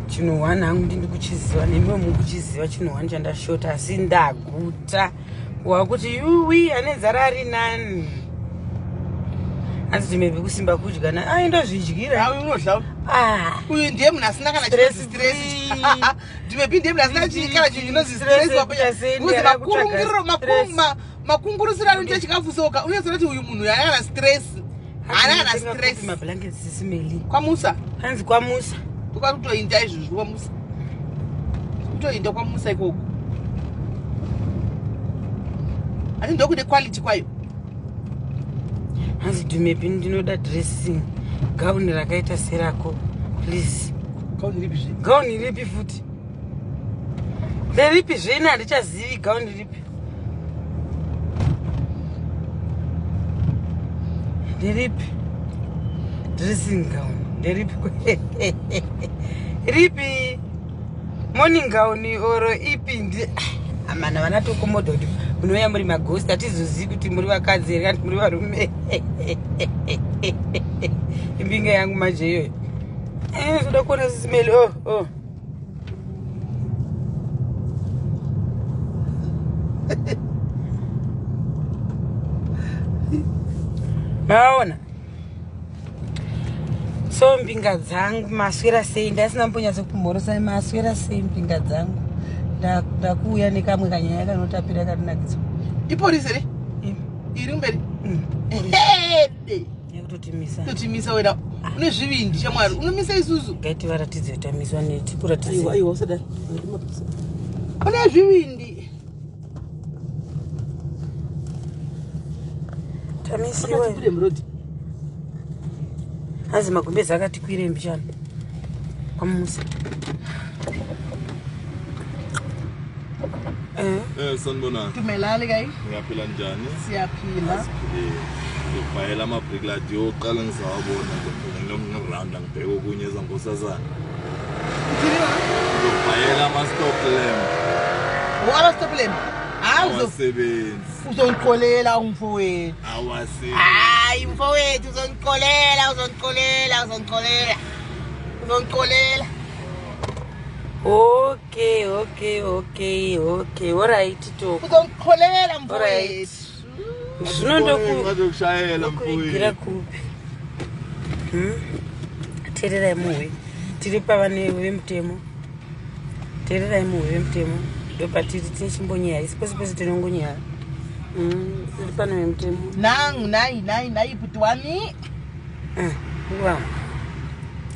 chinhu one hangu, ndindi kuchiziva, nemiwo mukuchiziva chinhu one chandashota, asi ndaguta wakuti yuwi, ane nzara ari nani. Hanzi timebi kusimba kudya na ai, ndozvidyira. Awe, unodya. Ah. Uyu ndiye munhu asina kana Stress chinonzi stress. free. Ndimepi ndiye munhu asina kana chinhu chinonzi Stress stress. yekuita sei? Kuzi Ndiye makurungiriro, akutsvaga stress. makungurusiro anoita chikafu soka, unoziva kuti uyu munhu haana kana stress, haana kana stress. Mablankets, sisimeli. Kwamusa. Hanzi kwaMusa. Kwakutoinda izvozvo kwaMusa, kutoinda kwaMusa ikoko, asi ndokune quality kwayo. Hanzi Dhumepi, ndinoda dressing gown rakaita serako, please. Gauni ripi zve? Gauni ripi futi? Nderipi zveni? Handichazivi gauni ripi, nderipi dressing gown, nderipi, ripi morning gown oro ipi? Ndi amana vana tokomodha kuti munouya muri maghost, hatizozivi kuti muri vakadzi here kana muri varume. Imbinga yangu manje iyoyo. Zoda kuona sisimeli. Oh. Maona, so mbinga dzangu, maswera sei? Ndasina mbonyatsokumhorosa. Maswera sei, mbinga dzangu? Ndakuuya nekamwe kanyaya kanotapira, kanonakidza. Ipolisi re iri mberi. Hede. Yekutotimisa. Totimisa wena, une zvivindi shamwari, unomisa isusu. Ngaiti varatidze kutamiswa netikuratidze. Aiwa, usadaro, une zvivindi. Tamisiwa. Bude murodhi. Hanzi magumbezi akati kwire mbichana kwaMusa. Sanibonani. Tumelale kai. Ngiyaphila, njani? Siyaphila. Ngibhayela ama-brake light yokuqala ngizawabona nje, ngiround ngibheke okunye ezankosazana. Ngizobhayela ama-stop lamp. Ama-stop lamp, hayi, Awasebenzi. uzongiqolela umfowethu. Awasebenzi. Hayi mfowethu, uzongiqolela, uzongiqolela, uzongiqolela, uzongiqolela. Okay, alright, to. Uzongiqolela. Alright. Mfowethu. Zvino Ngathi ukushayela ndokuigira mfowethu. kupi? Teererai muhwe, tiri pavane vemutemo. Teererai muhwe vemutemo, ndopatiri tine chimbonyeya isi pose pose tinongonyeya. Tiri pano vemutemo. Nangu, nayi, nayi, nayi, bhuti wami. Uva.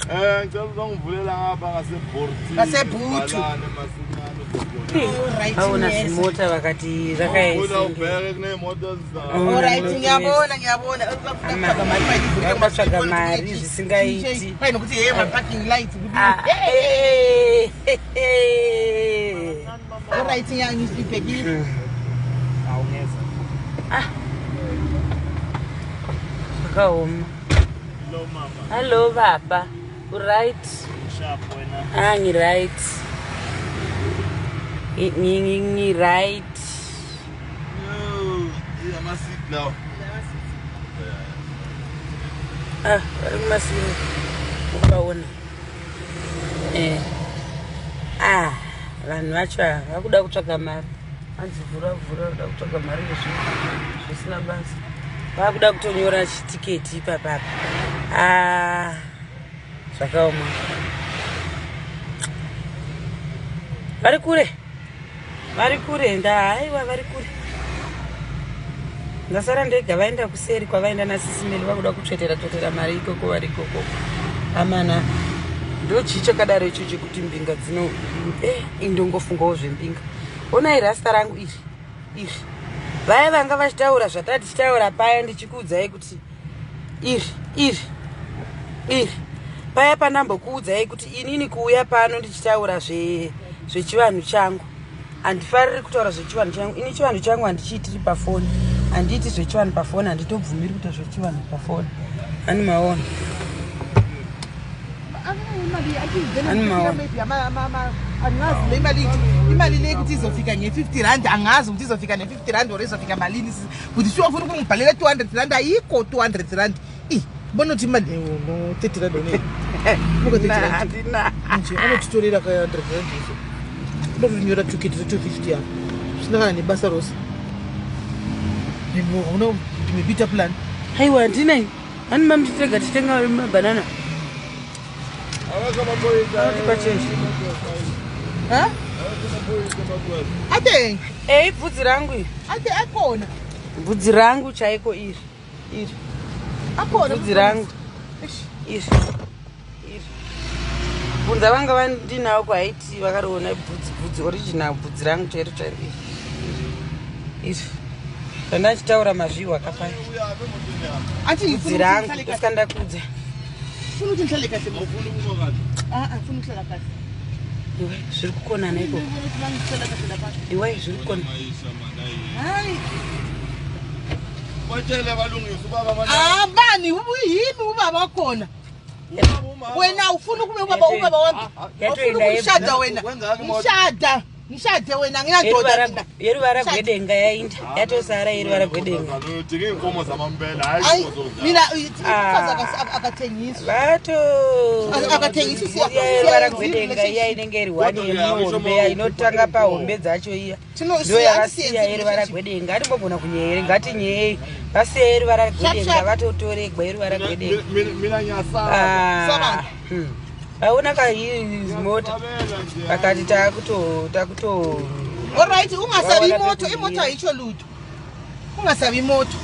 Ngicela uzongivulela ngapha ngasebhortini. Ngasebhutu. Balane masinyane uzobona. Alright, Vaona yes. zvimota vakati Ufuna rakaesa. ubheke kuney'moto ezizayo. Alright, ngiyabona, ngiyabona. Ama. Vakutsvaga mari zvisingaiti. Painokuti hey, ma-parking lights kuti Ah, eh, eh, eh. Alright, ngibhekile. Zvakaoma. Hallo baba, uright? Ah, ngiright. Ngiright. Yo, ama-seat lawa. Ah, vari kumashure ukaona. Ah, vanhu vacho ava vakuda kutsvaga mari. Hanzi vhura vhura, kuda kutsvaga mari zvisina basa. Vakuda kutonyora chitiketi ipapapa. Ah, zvakaoma. Vari kure, vari kure. Ndahaiwa, vari kure. Ndasara ndega, vaenda kuseri kwavaenda nasisimeli. Vakuda kutsvetera tsvetera mari ikoko, vari ikoko. Amana, ndo chii chakadaro icho chekuti mbinga dzino indongofungawo zvembinga. Onai rasta rangu iri, iri vaya vanga vachitaura zvatati tichitaura paya, ndichikuudzai kuti iri, iri, iri. Paya pandambokuudzai kuti inini kuuya pano ndichitaura zvechivanhu changu, handifariri kutaura zvechivanhu changu. Ini chivanhu changu handichiitiri pafoni, handiiti zvechivanhu pafoni, handitobvumiri kuita zvechivanhu pafoni. Ani maona? Ani maona? Angazi le imali ithi imali le ukuthi izofika nge-50 rand, angazi ukuthi izofika ne-50 rand or izofika malini, kuti sure ufuna ukungibhalela 200 rand, ayikho 200 rand. I bona ukuthi imali no 30 rand one buka 30 rand. Handina. Nje anotitorera ka 100 rand iso ndokunyora tuketi re 250 apa zvisina kana nebasa rose. Una ndimebita plan. Aiwa, handinai. Ani mamuchitega titenga mabhanana. Anotipa change. Ha, ate. Ei, bvudzi rangu iri. Ate akhona. Bvudzi rangu chaiko iri, iri. Akhona. Bvudzi rangu. Eish. Iri, iri. Bvunza vanga vandinawo kuHaiti, vakariona bvudzi, bvudzi original, bvudzi rangu chairo chairo iri, iri, iri. Zvandachitaura mazvihwa kapaya. Athi Bvudzi rangu ndosika ndakudza. Funa ukuthi ngihlale kahle mina. Ah, ah, funa ukuhlala kahle. Iwe, zviri kukonana ikoko. Ngibona ukuthi mangihlala kahle lapha. Iwe, zviri kukona. Hayi. Batshele balungise ubaba. Ah, bani yimi ubaba wakhona? Wena ufuna ukube ubaba wami? Yatoenda. Ufuna ukushada wena? Wengaka imoto. Ngishada, ngishade wena, nginandoda mina. Yeruvara gwedenga yainda, yatosara yeruvara gwedenga. Udinga iy'nkomo zamampela, Hayi, hayi iy'nkomo zokudlala. mina umfazi akathengiswa. Vato Akathengisi yeruvara gwedenga iya inenge iri hwani yemuhombe, inotanga pahombe dzacho iya. Tino- Ndo yakasiya siya- yeruvara gwedenga. Atimbogona kunyeyere, ngatinyeyei, vasiya yeruvara gwedenga. Sharp. Vatotoregwa yeruvara gwedenga. Mina ngiyasaba. Ah, Sabani. Vaona kaimota vakati takuto takuto. Alright, ungasabi Wawana imoto, pekudira. imoto ayitsho lutho. Ungasabi imoto.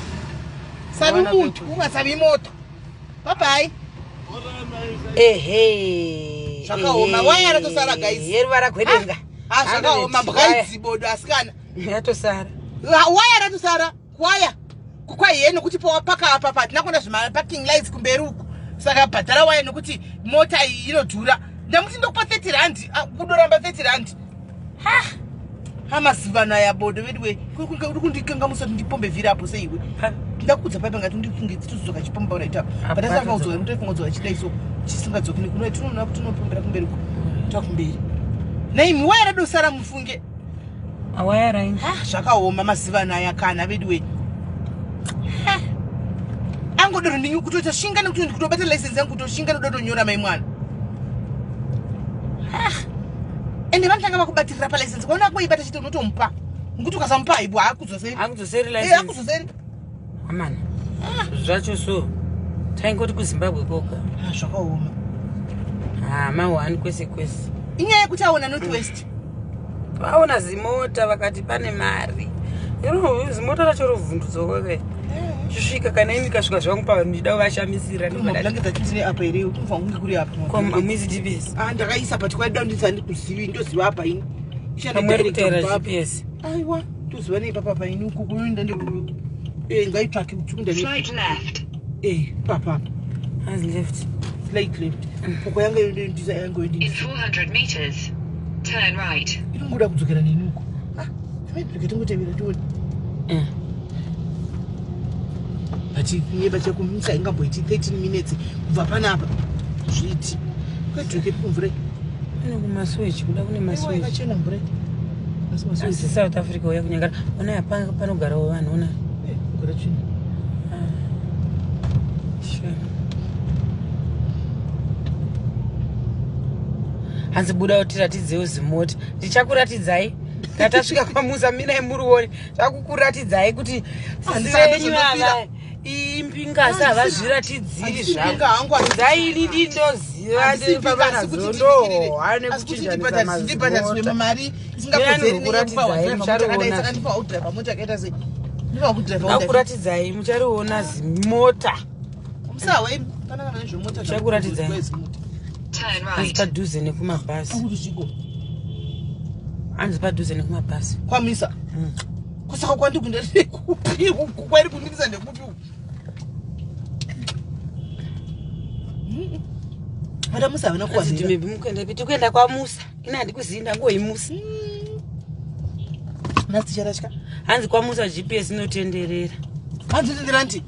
Sabi Wawana umuntu, pekudira. ungasabi imoto. Bye bye. Ehe. Zvakaoma, Ehe. waya ratosara, guys. Yeruvara gwedenga. Ah, zvakaoma, 100 mbwaidzibodo asikana. Yatosara. Waya ratosara, waya. Kwaiye nokuti pawapaka apa pa hatina kuona zvima-parking lights kumberi uku. Saka bhadhara waya nokuti mota iyi inodhura. Ndamuti ndokupa 30 rand, ah, kudoramba 30 rand. Ha! Amazivano aya bodo veduwe. Uri kundikangamusa kuti ndipombe vhiri apo seiwe. Ndakudza paipa ngati ndifunge titodzoka chipomba right apa. Apa But asanga todzoka. kudzoka, ndotofunga kudzoka chidai so chisingadzoki nekuno tinoona kuti tinopombera kumberi uko. Takumberi. Naimi waya radosara mufunge. Awaya raini. Ah, zvakaoma mazivano aya kana veduwe. Angodaro ndinyu kutoita shinga nekuti kutobata license yangu kutoshinga noda kutonyora mai mwana. Ende vanotanga vakubatirira palicense, kwaona kuibata chete unotomupa. Nekuti ukasamupa haibu haakudzoseri. Akudzoseri Eh, license. hakudzoseri. Amana, zvacho so taingoti kuZimbabwe koga. Ah, zvakaoma. Ha, mahwani kwese kwese. Inyaya yekuti aona North West. Vaona zimota vakati pane mari. Iro zimota racho rovhundutsa kwake chisvika kana ini kasvika zvangu pavanhu ndichida kuvashamisira. Mablanket achitine apa here? Kunofanira kunge kuri apa. Amuisi GPS? Ah, ndakaisa but kwaida ndisa ndikuzivi, ndoziva apa ini. Ishanda Pamwe ri direct kuteera kubva apa. GPS. Aiwa, toziva nei papa ini uku kunoenda ndekuku. Eh, ngaitsvake kuchikunda nei. Slight left. Eh, papa. Hanzi left. Slight left. Poko yanga yondindisa yanga In yondindisa. 400 meters, turn right. Inongoda kudzokera neni uku. Ah, rega tingotevera tione. But kunyeba chako misa ingamboiti 13 minutes kubva panapa. Zviiti. Kwadzoke kumvura. Kune kumasuweji, kuda kune Aiwa, masuweji. yakachena mvura. Asi Asi masuweji. South Africa uya kunyangara ona apa panogarawo vanhu ona. Eh, kugara tsvina. Sure. Hanzi buda utiratidzewo zimota. Ndichakuratidzai katasvika kwaMusa, minai murione, takukuratidzai kuti sisi Handisaka venyu ndozondofira. ava impingasi havazviratidziri. Handisi hangu, handisi- Zvavo ini ndoziva. Handisi mpinga, asi kuti ndifikirire. Ndondohwa Asi kuti nekuchinjanisa ndibhadhariswe mazimota. mari isingakodzeri. Mina ndinokuratidzai, muchariona. Saka ndifa kudhiraivha mota yakaita sei? Ndifa kudhiraivha. Ndakukuratidzai, muchariona zimota. Musawe pana kana nezvemota. Ndichakuratidzai. Turn Hanzi right. padhuze nekumabhasi. Akuti zviko. Hanzi padhuze nekumabhasi. Kwamisa. Kusaka kwandikuenda ndekupi uku? Kwairi kundibisa ndekupi uku? Vana Musa havana Hanzi kuwanira. Dumebi mukuenda pi? Tikuenda kwaMusa. Ini handikuzivi, ndangoimusa. Nhasi ticharatya. Hanzi kwaMusa GPS inotenderera. Hanzi tendera nti.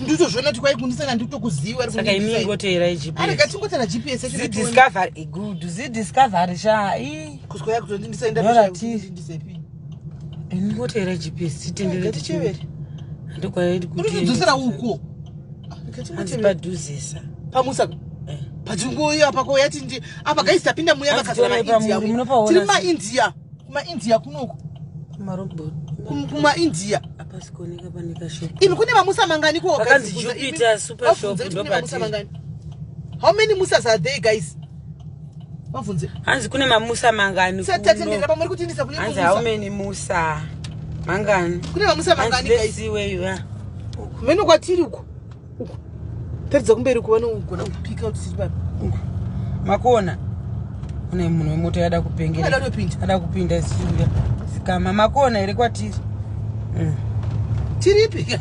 Nditozviona kuti kwaikundisana, nditokuziva. Saka imi ingoteerai GPS. Arega tingotera GPS yacho tione. Zidiscovery good, zidiscovery sha. Ii. Kuswa yakutondindisaenda. Ndora ti. Ndisepi? Ingoteera GPS titenderere. Ngatichevere. Handikwaidi kuti. Unotidzosera uko. Hanzi padhuzesa. Pamusa. Eh. Pachingoyo apa ko yati ndi apa guys, tapinda muya. Hanzi Vakazara tionai maIndia. pamuri, munopaona Tiri sei? maIndia, kumaIndia kunoku. Marobot. KumaIndia. Apasi kuoneka pane kashopu. Imi kune vaMusa mangani ko? Pakanzi Jupiter Super Shop, ndopatiri. Mangani? How many Musas are there, guys? Vabvunze. Hanzi kune maMusa mangani Tatendera kuno? pamuri kutindisa kune Hanzi Musa. how many Musa? Mangani? Kune vaMusa Hanzi mangani, let's guys? see where you are. Mene kwatiri uko, uko taridza kumberi uko, vanogona kupika kuti tiri papi. Uku. Makona. Kune munhu wemota yada kupengera. Ada kutopinda. Ada kupinda isiuya. Sikama makona here kwatiri? Tiripi?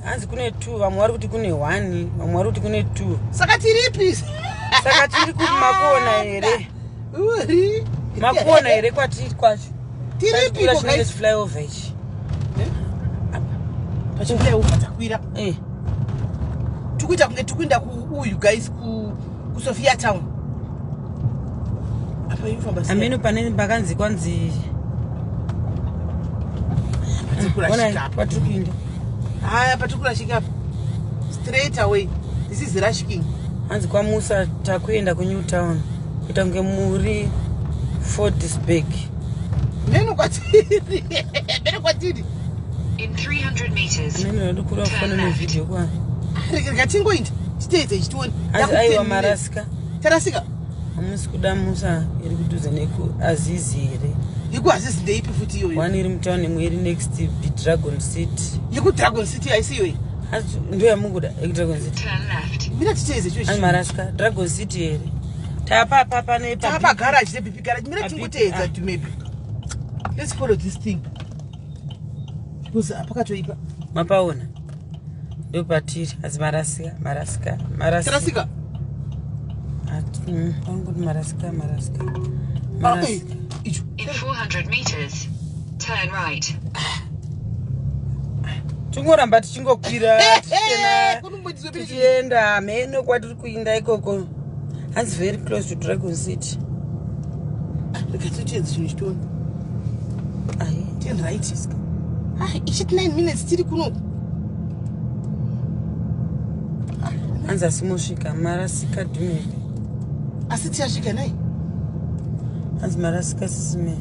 Hanzi kune 2, vamwe vari kuti kune 1, vamwe vari kuti kune 2. Saka tiripi? Saka tiri kuti makona here? Uri. Makona here kwatiri kwacho? Tiripi Takwira ko, chinenge guys? chiflyover ichi. Pachiflyover takwira. Eh. Tikuita kunge tikuenda kuuyu, guys, kuSophia Town apa inofamba sei? Ameno pane pakanzi kwanzi Patikurashika Ona apa. kwatiri kuinda. Haya, patikurashika apa, straight away, this is Rashiking. Hanzi kwaMusa takuenda kuNew Town. Kuita kunge muri Fordisburg. Meno kwatiri, meno kwatiri. In 300 meters, Ameno ndikura turn kufana left. nevhidhiyo kwa. Rega tingoinda titeedze ichitione. Hanzi aiwa marasika. Tarasika. Hamusi kuda Musa iri kudhuze nekuAzizi here? YekuAzizi ndeipi futi iyoyo? One iri mutown, imwe iri next Dragon City. YekuDragon City haisi iyoyi. Hanzi ndo yamukuda yekuDragon City. Turn left. Mira titeedze Hanzi chiyo. marasika Dragon City here? Tapapa pane Tapagaraji reBP garage. Mira Pa- tingoteedza. ah. To maybe let's follow this thing because pakatoipa. Mapaona, ndo patiri. Hanzi marasika, marasika, marasika. Tarasika. Angoti marasika, marasika, Ah, marasika. icho. In 400 meters, turn right. Tingoramba tichingokwira tichienda, Kunomboitiswa piri. tichienda mheno kwatiri kuinda ikoko. Hanzi very close to Dragon City. Rega titeedze chinhu chitione. Ai. Turn right. Ah, ichiti 9 minutes tiri kunoku. Hanzi asi mosvika marasika Dumebi. Asi tiyasvika nai. Hanzi marasika sisime.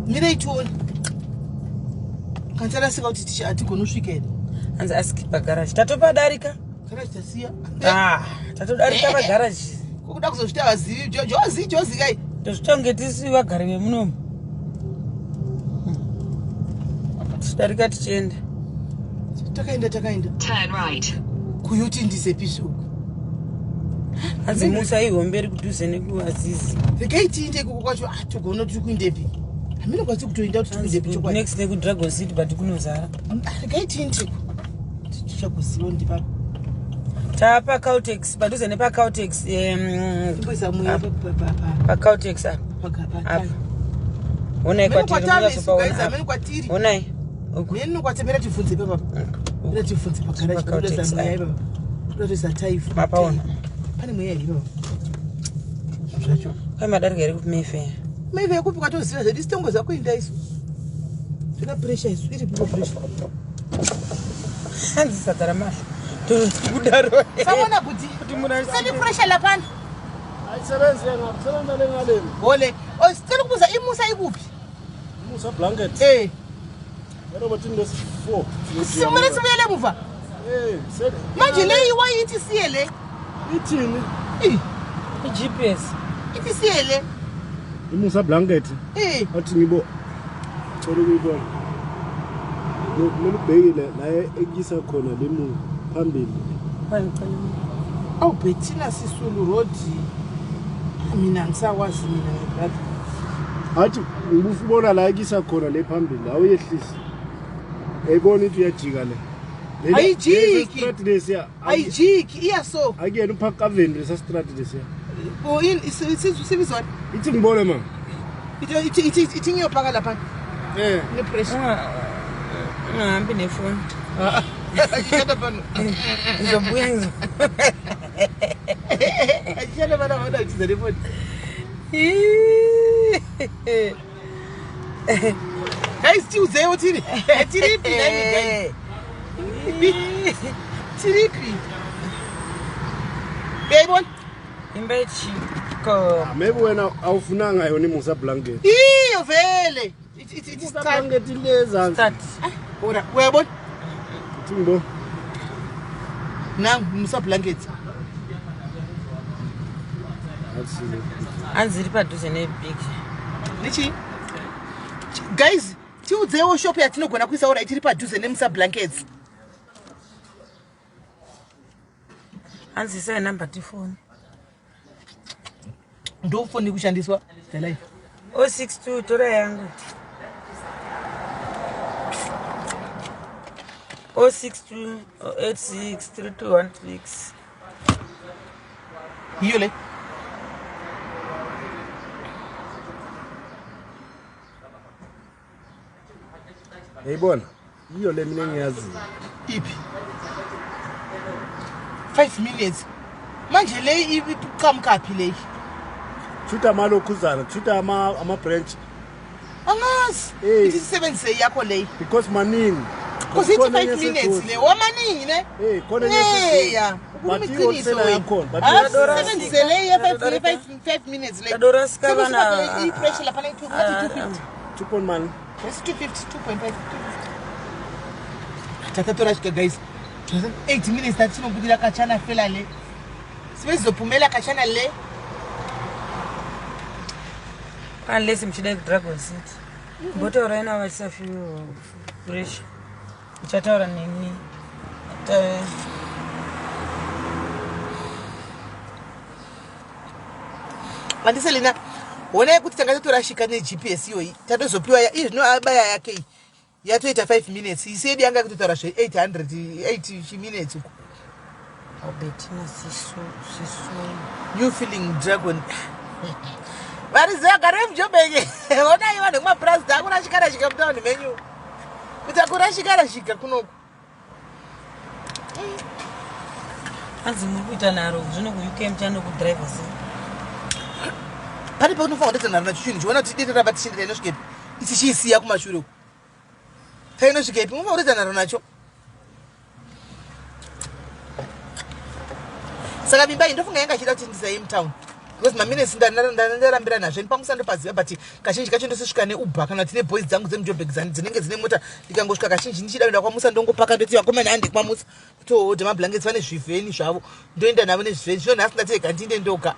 Mirei tione kana tarasika kuti hatigoni kusvika here. Hanzi aski pagaraji tatopadarika. Garaji tasiya. Ah, tatodarika pagaraji. Kuda kuzozvita vazivi jozi jozi kai. Tozvita kunge tisi vagari vemunomu. Tichidarika tichienda. Takaenda, takaenda. Turn right. Kuyoti ndizepi zvoku? Hanzi Musa ihombe iri kudhuze nekuAzizi. Regai tiinde ikoko kwacho. Ah, togona tiri kuindepi? Hamene kwatiri kutoinda kuti tikuindepi chokwadi. Next nekuDragon City, but kunozara. Ah, regai tiindeko, tichakuziva ndipapo. Taapacaltex, padhuze nepacaltex. Imboisa mweya. Pacaltex apa. Apa. Honai kwatiri, munyatsopaona apa. Amene kwatiri. Honai uku. Mene kwatemera tivhunze ipapa. Mira tivhunze pagaraji. Pacaltex, Pakutoisa mweya aya. ipapa, kutoisa taifu. Mapaona. Pane mweya here ipapa zvacho? Kwai madarika here kuMayfair? Maive yekupi kwatoziva zvedu isi tongoziva kuinda isu. Tuna pressure isu, iri pipo pressure. Hanzi sadza ramahla kudaro. Sawona bhuti. Kuti munhu Sani pressure laphana. Ayisebenzi ngapha, sebenza le ngale. Hole, oh, sicela ukubuza, iMusa ikuphi? Musa blanket. Eh. Robotini lesi 4. Simele sibuyele emuva. Eh, sele. Manje le iwayithi siye le. Ithini? Eh, iGPS. Ithi siye le. IMusa blanket. Eh. Athi ngibo. Cela ukuyibona. Kumele ubhekile la ekuyisa khona lemu phambili. Awu, Bettina Sisulu Road. Mina angisakwazi mina, my brother. Athi ngibufubona la ekuyisa khona le phambili, awuyehlisi. Eyibona ithi uyajika le. Ayijiki. Strati lesiya. Ayijiki iya so. Akuyena uPark Avenue lesa strati lesiya. Oh, yini sibizwana? Ithi ngibone ma. Ithi ngiyopaka lapha. Eh. Ne-pressure. Ungahambi nefoni. Ashishana pano. Ngizobuya ngizo. Ashishana pano vana vachiza nefoni. Guys, tiudzeiwo tiri. Tiripi nani guys? Tiripi. Uyayibona? Imba yechiko. Maybe wena awufunanga yona imusa blanket. Iyo vele. Ithi Musa start. blanket leza. Start. Ora, uyayibona? Ithi ngibone. Nangu musa blanket. Athi Hanzi iri padhuze nebig. Nichi. Guys, tiudzeiwo shop yatinogona kuisa ora itiri padhuze nemusa blankets. Hanzi isai namba tifoni. Ndofoni kushandiswa the life. 062 tora yangu. 062 086 3216. Yiyo le. Yayibona? Iyo le mina engiyaziyo. Iphi? 5 minutes. Manje le iqhamukaphi le? Thuta amalokhuzana, thuta ama ama branch Angazi. Eh. Ithi sisebenzise yakho le. because maningi. Because ithi Khona 5 enye minutes eseduze. le. Wamaningi ne? Eh, khona enye eseduze. Eya, ukhuluma But iqiniso iwholesale wena. yakhona, but Asisebenzise le ye 5 minutes le. Tadorasika vana. I-pressure lapha na 250. 2 point man. Yes, 250, 2.5, 250. Tatatorashika guys. 8 minutes tatinobudira kachana fela le. Sibezophumela kachana le. Unless muchida kuDragon City. Mbotaurai navo vachisa fuel fresh. Uchataura neni. Andiselina, honai kuti tanga tatorashika neGPS iyoyi. Tatozopiwa iye zvino abaya yake iyi. Yatoita 5 minutes. Isi yedu yanga kutotaura zve 800 8 minutes uko. Albertina Sisulu. New feeling dragon. Variziva gare vemujobheke. Honai vanhu vemapurazi takurashika rashika mutaundi menyu. Kuita kurashika rashika kunoku. Hanzi muri kuita nharo zvino kuUK muchanokudhiraivha sei? Pane paunofanira kutoita nharo nacho chinhu chiona kuti dete ramba tichienda tainosvikepi. Ichi chiisiya kumashure uku. Tainosvikepi unofanira kutoita nharo nacho. Saka mimba iyi ndofunga yanga ichida kuti ndisai mutown. Because maminutes ndarambira nazvo ini pangu sandopaziva but kazhinji kacho ndososvika neuber kana kuti neboys dzangu dzemujobhek dzinenge dzine mota ndikangosvika kazhinji ndichida kuenda kwamusa ndongopaka ndoti vakomana hande kwamusa kutohodha mablankets vane zvivheni zvavo ndoenda navo nezvivheni zvino nhasi ndati rega ndiinde ndoga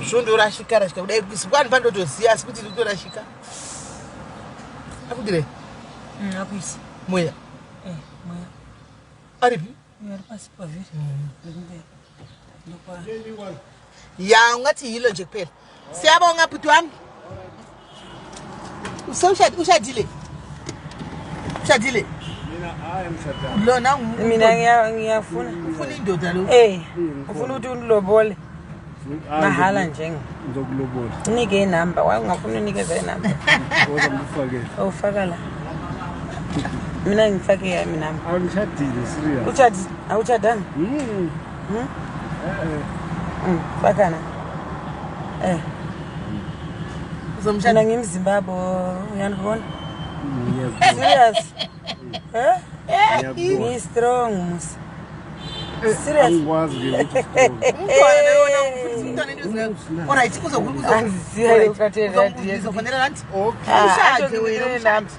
zvondorashika rashika kudai kwani pandotoziva asi kuti ndotorashika akudirei Akuisi. mweya Eh, mweya. aripi Uyo ari pasi pavhiri. Ndikumberi. Ndokwa. Ya ungathi yilo nje kuphela. Siyabonga bhuti wami. Usewushadile ushadile? Ushadile? Mina hayi ngishadana. Lona Mina ngiyafuna. ufuna indoda lo. Eh, ufuna ukuthi undilobole mahala nje. Ngizokulobola. Unike inamba, why ungafuni unikeza inamba? Woza ngikufakele. Awufaka la. Mina ngifake yami namba. Angishadile serious. Uchadi, awuchadani? Mm. Eh. Faka na. Eh, Uzomshada. mina ngimZimbabwe, uyandibona? Ngiyakubona. Serious? Eh? Ngiyakubona. Ngi-strong musa. Serious? Angikwazi ke ukuthi strong. Umntwana lona ufundisa umntwana into ezinga. Alright, Angiziyo ukhathele radiyo. uzofonela lanti. Okay. Ushade wena umshade.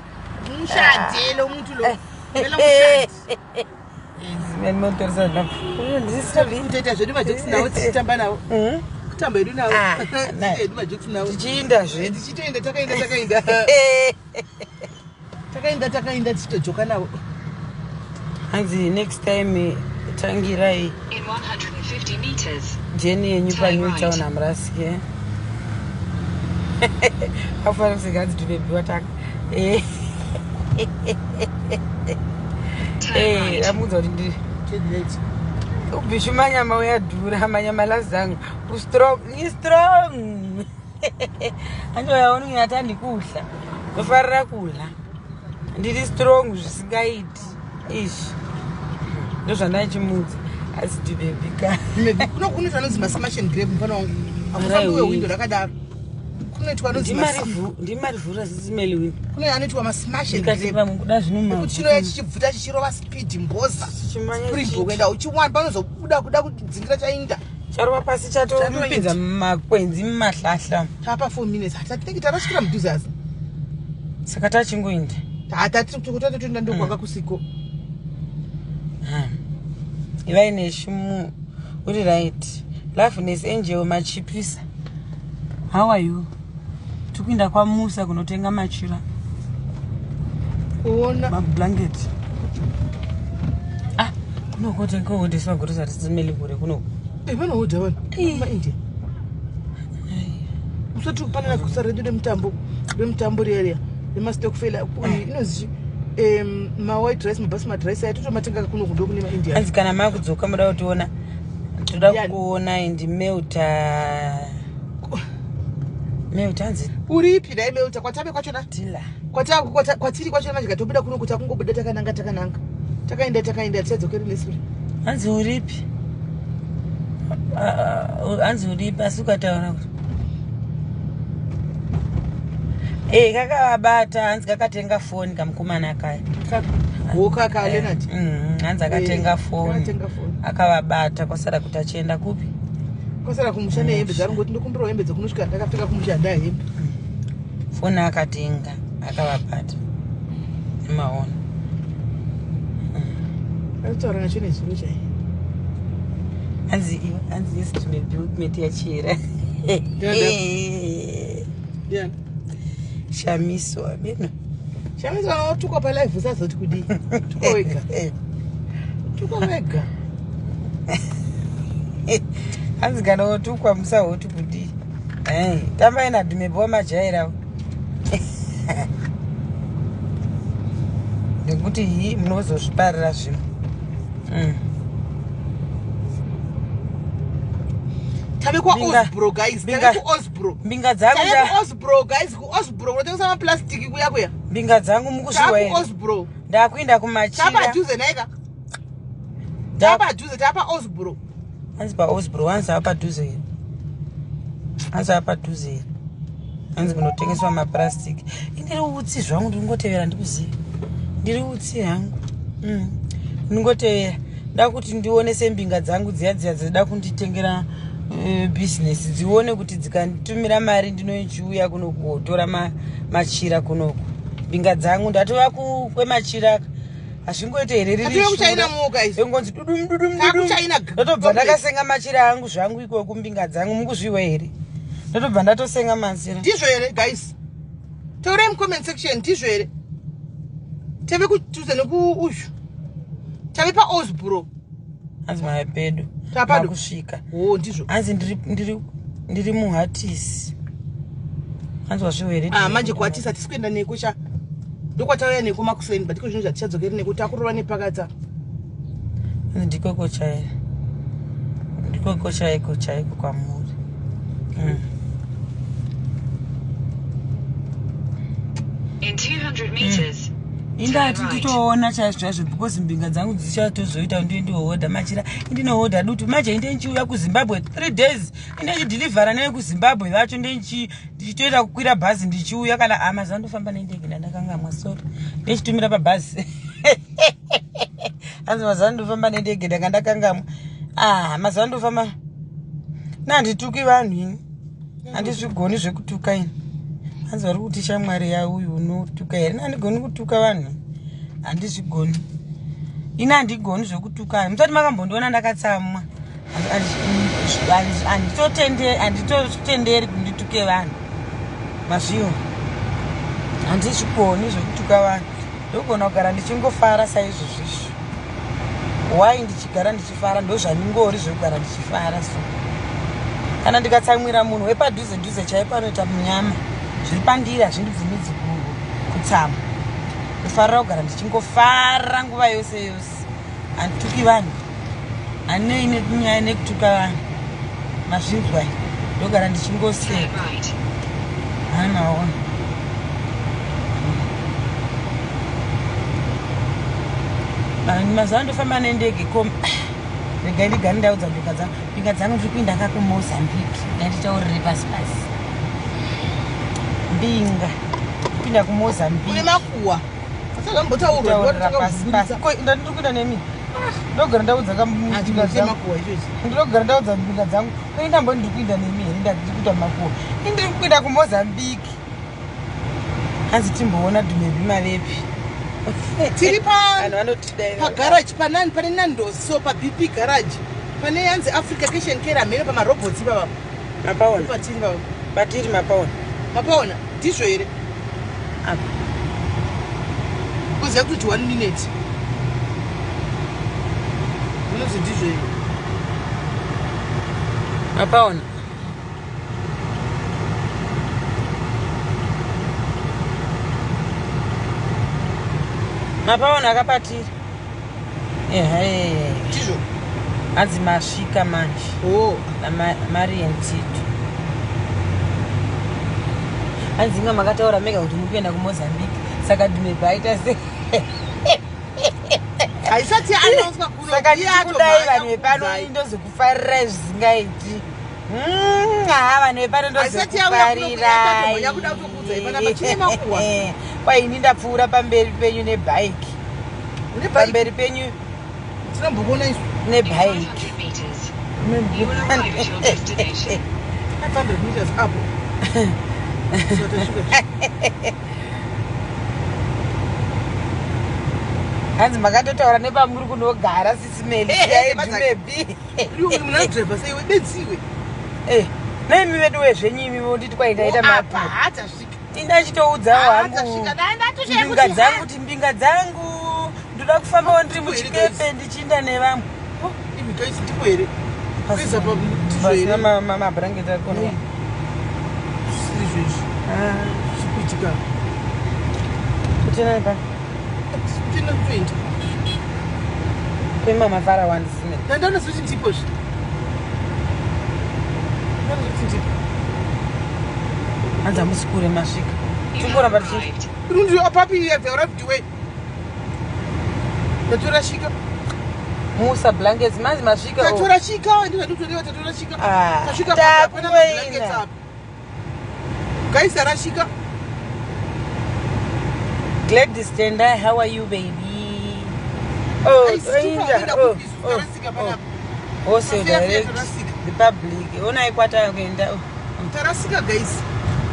Umshade lo muntu lo. Vela umshade. Mina motorisa namba. Uyondisabini. Kutoita zvedu majokes nawo tichitamba nawo. Kutamba hedu nawo. Ah, Tichita hedu majokes nawo. Tichiinda zvedu. Tichitoenda takaenda takaenda. Takaenda takaenda tichitojoka navo. Hanzi next time tangirai In 150 meters, jeni yenyu Turn paNew right. Town hamurasike. Afanira kuseka hanzi tubebi wataka. Eh, turn eh, right. Ndikamuudza kuti ndiri 10 ubhishu manyama uyadhura manyama lazangu ustrong istrong andivayaoni unyatandi kudla ndofarira kudla ndiri strong zvisingaiti izvi ndozvandachimuudza asi ndibebika Maybe kuno kunoitwa anonzi masmash and grab mufana wangu akufambiwe window rakadaro kunoitwa anonzi ndimarivhura zisimeli wini kune anoitwa masmash and ndikati grab pamwe kuda zvino ekuti chinouya chichibvuta chichirova speed mboza Chichimanya spring chichi. kuenda uchiwana panozobuda kuda kudzingira chainda charova pasi chatopinza mumakwenzi mumahlahla tapa 4 minutes hatinenge tarasvikira mudhuze asi saka tachingoinda hatatotoenda ndokwanga kusiko ivai neshimu uri right loveness angel machipisa how are you tikuinda kwamusa kunotenga machira kuona mablanket ah kunokotenga hodeswa gorisa tisimeli kure kunoko vanohodha vanhu Eh. maindia usati kupanana gusa redu remutambo remutambo riya riya remastokfela inonzi mawhite rice mabasmati rice aya totomatenga kunoku ndokune maindia hanzi kana makudzoka muda kutiona toda Ndiani? kuona ndimelta melta hanzi uripi dai meuta kwatave kwachona tila kwatiri kwachona manje katobuda kuno kuti akungobuda takananga takananga takaenda takaenda tichadzokeri nesuri hanzi uripi Ah, ah, hanzi uripi asi ukataura kuti e kakavabata hanzi kakatenga foni kamukomana kaya hoka kalenard Hanzi akatenga Eh, foni akatenga foni. akavabata kwasara kuti achienda kupi kwasara kumusha nehembe dzarongoti ndokumbirawo hembe dzekunosvika ndakapfeka kumusha handaa hembe foni akatenga akavabata nemaona arikutaura nacho nezuro chai hanzi hanzi estimate yachira Ndiani? shamiso ameno shamisi kana watukwa palive usazoti kudii tukwa wega tukwa wega hanzi kana wotukwa musahoti kudii Ai, tambai nadhumebhi wamajairawo nekuti hii munozozviparira zvimwe Mm. tave Binga. kuosbro guys Binga. tave kuosbro mbinga dzangu tave nda- kuosbro guys kuosbro kunotengesa maplastiki kuya kuya mbinga dzangu mukusviwa here takuosbro ndakuinda kumachira tapadhuze naika tapadhuze tapaosbro hanzi paosbro hanzi apadhuze here hanzi apadhuze here hanzi kunotengeswa mapurastiki indiri utsi zvangu ndingotevera ndikuziva ndiri utsi hangu ndingotevera nda kuti ndionese mbinga dzangu dziya dziya dzida kunditengera bhizinesi dzione kuti dzikanditumira mari ndinoichiuya kunoku kotora machira kunoku mbinga dzangu ndatova kwemachira hazvingoite here riri Tatove kuChina shura. muwo, guys. Ingonzi dudum dudum dudum Takuchina ndotobva ndakasenga machira angu zvangu ikoko mbinga dzangu mukuzviwa here ndotobva ndatosenga machira ndizvo here guys taurai mucomment section ndizvo here tave kudhuze nekuuzhu tave paosbro hanzi mapedo Tapado. makusvika o ndizvo hanzi ndiri muhatisi hanzi wazviwa here ah manje kwatisa hatisi kuenda neko cha ndokwatauya neko makuseni but iko zvino zvatichadzokeri neko takurova nepakati apa hanzi ndikoko chai ndikoko chaiko chaiko kwamuri In 200 meters, indati turn right. nditoona chaizvo chaizvo because mbinga dzangu dzichatozoita ndiye ndiohodha machira indinohodha dutu manje inde ndichiuya kuzimbabwe three days inde ndichidhilivhara nevekuzimbabwe vacho ndichitoita kukwira bhazi ndichiuya kana amazuva ndofamba nendege ndandakangamwa sori ndechitumira pabhazi hanzi mazuva ndofamba nendege ndanga ndakangamwa ah mazuva ndofamba nandituki vanhu ini handizvigoni zvekutuka ini hanzi vari kuti shamwari yauyu unotuka here nandigoni kutuka vanhu handizvigoni ini handigoni zvekutuka musati makambondiona ndakatsamwa handitotenderi kundituke vanhu mazviwo handizvigoni zvekutuka vanhu ndogona kugara ndichingofara saizvozvizvo wai ndichigara ndichifara ndozvandingori zvekugara ndichifara so kana ndikatsamwira munhu wepadhuze dhuze chaipo anoita munyama zviri pandiri hazvindibvumidzi kutsamwa ndofarira kugara ndichingofara nguva yose yose Handituki vanhu, handinei nenyaya nekutuka vanhu. Mazvinzwa, ndogara Turn ndichingoseka. right. Hani maona. Mazuva ndofamba nendege kom, regai ndigare ndaudza mbinga dzangu. Mbinga dzangu, ndiri kuinda ka kuMozambique. Ndanditaurire pasi pasi, mbinga, kupinda Kune kuMozambique. Makuwa asazambotaurwa. Taurira pasi pasi. Ko, ndandiri kuinda nemi, ndogara ndaudza kambinga dzangu. Makuwa izvozvi. Ndinogara ndaudza mbinga dzangu, kuenda ndiri kuinda nemi here? Ndandiri kuita makuwa, indiri kuenda kuMozambique. Hanzi timboona dhumebi mavepi. Tiri pa Vanhu vanotidai. Pagaraji panani, pane Nandos, so paBP garage pane yanzi Africa Cash and Carry, hamene pamarobots ipapa. Mapaona. Patiri papa. Patiri mapaona. Mapaona, ndizvo here? Apa. Kuziva kuti one minute unozi ndizvo here? Mapaona. Mapaona akapatiri, ehe. Ndizvo. Hanzi masvika manje. O. Namarian Tito, hanzi inga makataura mega kuti muri kuenda kuMozambique, saka dhumebha aita sei? Haisati yaanonswa kuno. Saka Iye ndichikudai atobva vanhu vepano. achakuudzai. Ndozokufarirai zvisingaiti. Ha, vanhu vepano. Haisati yauya kuno, kuya kuda kutokuudzai panapa, chine makuhwa. Ndozokufarirai. Kwaini ndapfuura pamberi penyu nebhaiki. Une bhaiki? Pamberi penyu. Tinombokuona izvo. In Nebhaiki. 500 meters, you will arrive at your destination. 500 meters apo. So tasvika. Hanzi makatotaura nepamuri kunogara, sisimeli. Eh, eh, Yaidhumebi. Iwe munhu anodhiraivha sei? Bedziwe. Naimi vedu wezvenyu imi monditi kwaindaita Apa mapu. hatasvika. Indachitoudzawo hangu Hatasvika. Ndatoshaya mbinga kuti dzangu kuti mbinga dzangu ndoda kufambawo ndiri muchikepe ndichiinda nevamwe. Imi guys, ndipo here? Kuisa pa ndizvo Pasina here? Mabhurangeti akona. Zvisiri izvezvi zvikuitika. Kutenai pa Tine kutoenda. kwemamafara wandisine. Ndandaona sekuti ndipozve. Ndaona kuti ndipo. Hanzi hamusi kure, masvika. You have Tongoramba tichi arrived. Rundi apapi have arrived way. Tatorashika. Musa Blankets, manzi masvika, oh. Tatorashika, ndizvo tatorashika. Ah, Tasvika pana takuenda. blankets apa. Guys, tarashika. Gladys Tendai, how are you, baby? Oh, Guys, toinda. tinoenda Oh, kupi isu? oh, Tarasika oh. panapa. Wholesale Mafia, fia, direct. tarasika. Republic. Onai kwata kuenda. Oh. Tarasika guys.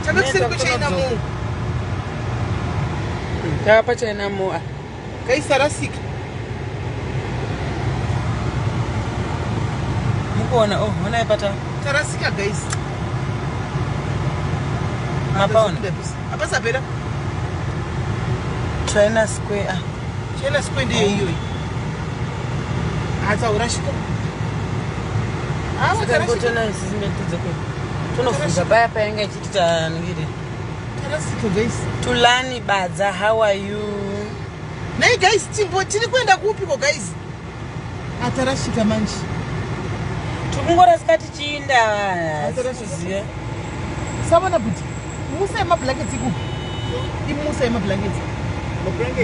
Tanga kuseri kweChina Neta. mu. Tava paChina mo. Guys, tarasika. Mukuona, oh, onai pata. Tarasika guys. Mapaona. Apasapera. China Square. Ah. China Square ndiye iyoyi. Hatsaurashika. Ah, tarasika. Ngotona isizimetidze kwe. Tonovhunza paya painga ichiti taningire. Tarasika guys. Tulani Badza, how are you? Nei guys, timbo tiri kuenda kupiko guys? Atarashika manje. Tikungorasika tichiinda. Tarasika. Kuziva. Sabona kuti musa yemablankets ikupi? Imusa yemablankets.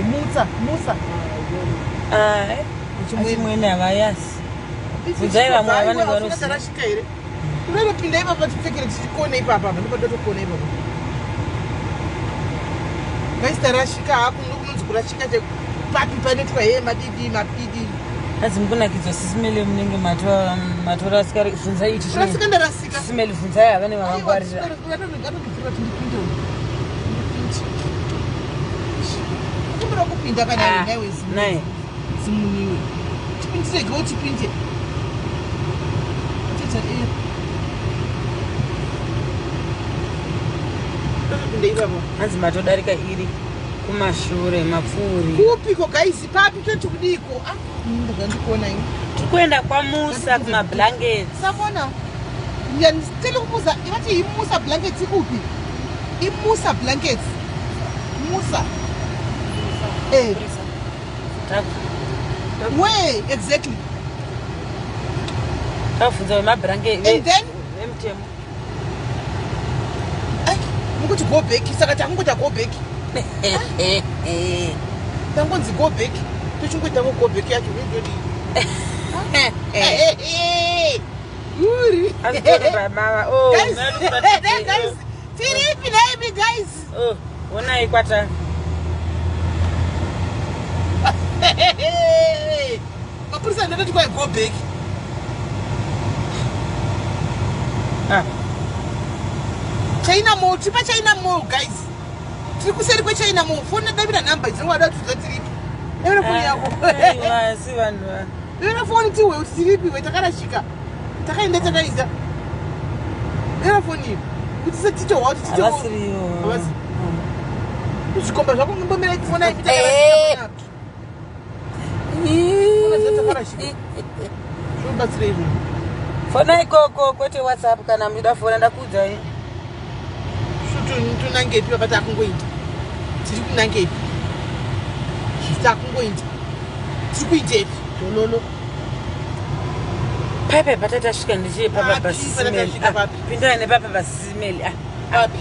Mutsa, musa. Ah, achimwene havayasi. Bvunzai vamwe vavanenge vanoziva. Tarashika here? Unonopinda ipapa tipfekere tichikona ipapa apa, ndipo ndatokona ipapa. Guys, tarashika hakuno kunonzi kurashika che papi panoitwa heye madidi mapidi. Hanzi mukunakidzwa, sisimele, munenge matorasika. Bvunzai ichi. Kurasika ndarasika. Sisimele, bvunzai havane vavangwarira. Kumbira kupinda kana Ah, naiwe. nai. Zimuniwe tipindirege, utipinde. Totopinda ipapo. Hanzi matodarika iri kumashure, mapfuuri. Kupiko guys, papi toti kudiko? Ah, ndakandikuona ini. Tiri kuenda kwaMusa kumablankets. Sabona, nditele kumusa ivati iMusa Blankets ikupi? IMusa Blankets, Musa. Taku- Where exactly? Tavhunza vemabhurange. And then? Vemutemo. Ai, mukuti go back, saka takungoita go back. Tangonzi go back, tochingoitavo go back yacho indodii? Uri. Oh, Guys, guys, tiripi naipi, guys? Oh, onai kwata. Mapurisa ndototi kwai go back. Ah. China Mall, tiri paChina Mall, guys. Tiri kuseri kweChina Mall. Foni, dabira nhamba dzinowada kuti tiripi. Dabira foni yako. Aiwa, asi vanhu Dabira foni tiwe kuti tiripi we takarashika. Takaenda takaenda. Dabira foni iyi. Kuti setitohwa kuti tito. Havasiriyo. Havasi. Zvikomba zvako ngimbomira foni ipi takarashika. Takarashika. Zvinobatsira izvozvo. Fona ikoko, kwete WhatsApp. Kana muchida fona, ndakuudzai. Tunangepi papa takungoita? Tiri kunangepi? Takungoita. Tiri kuitepi? Dololo. Paipai patatasvika ndichii papa? Papi, patatosvika papi? Pindai nepapa pasisimeli. Papi?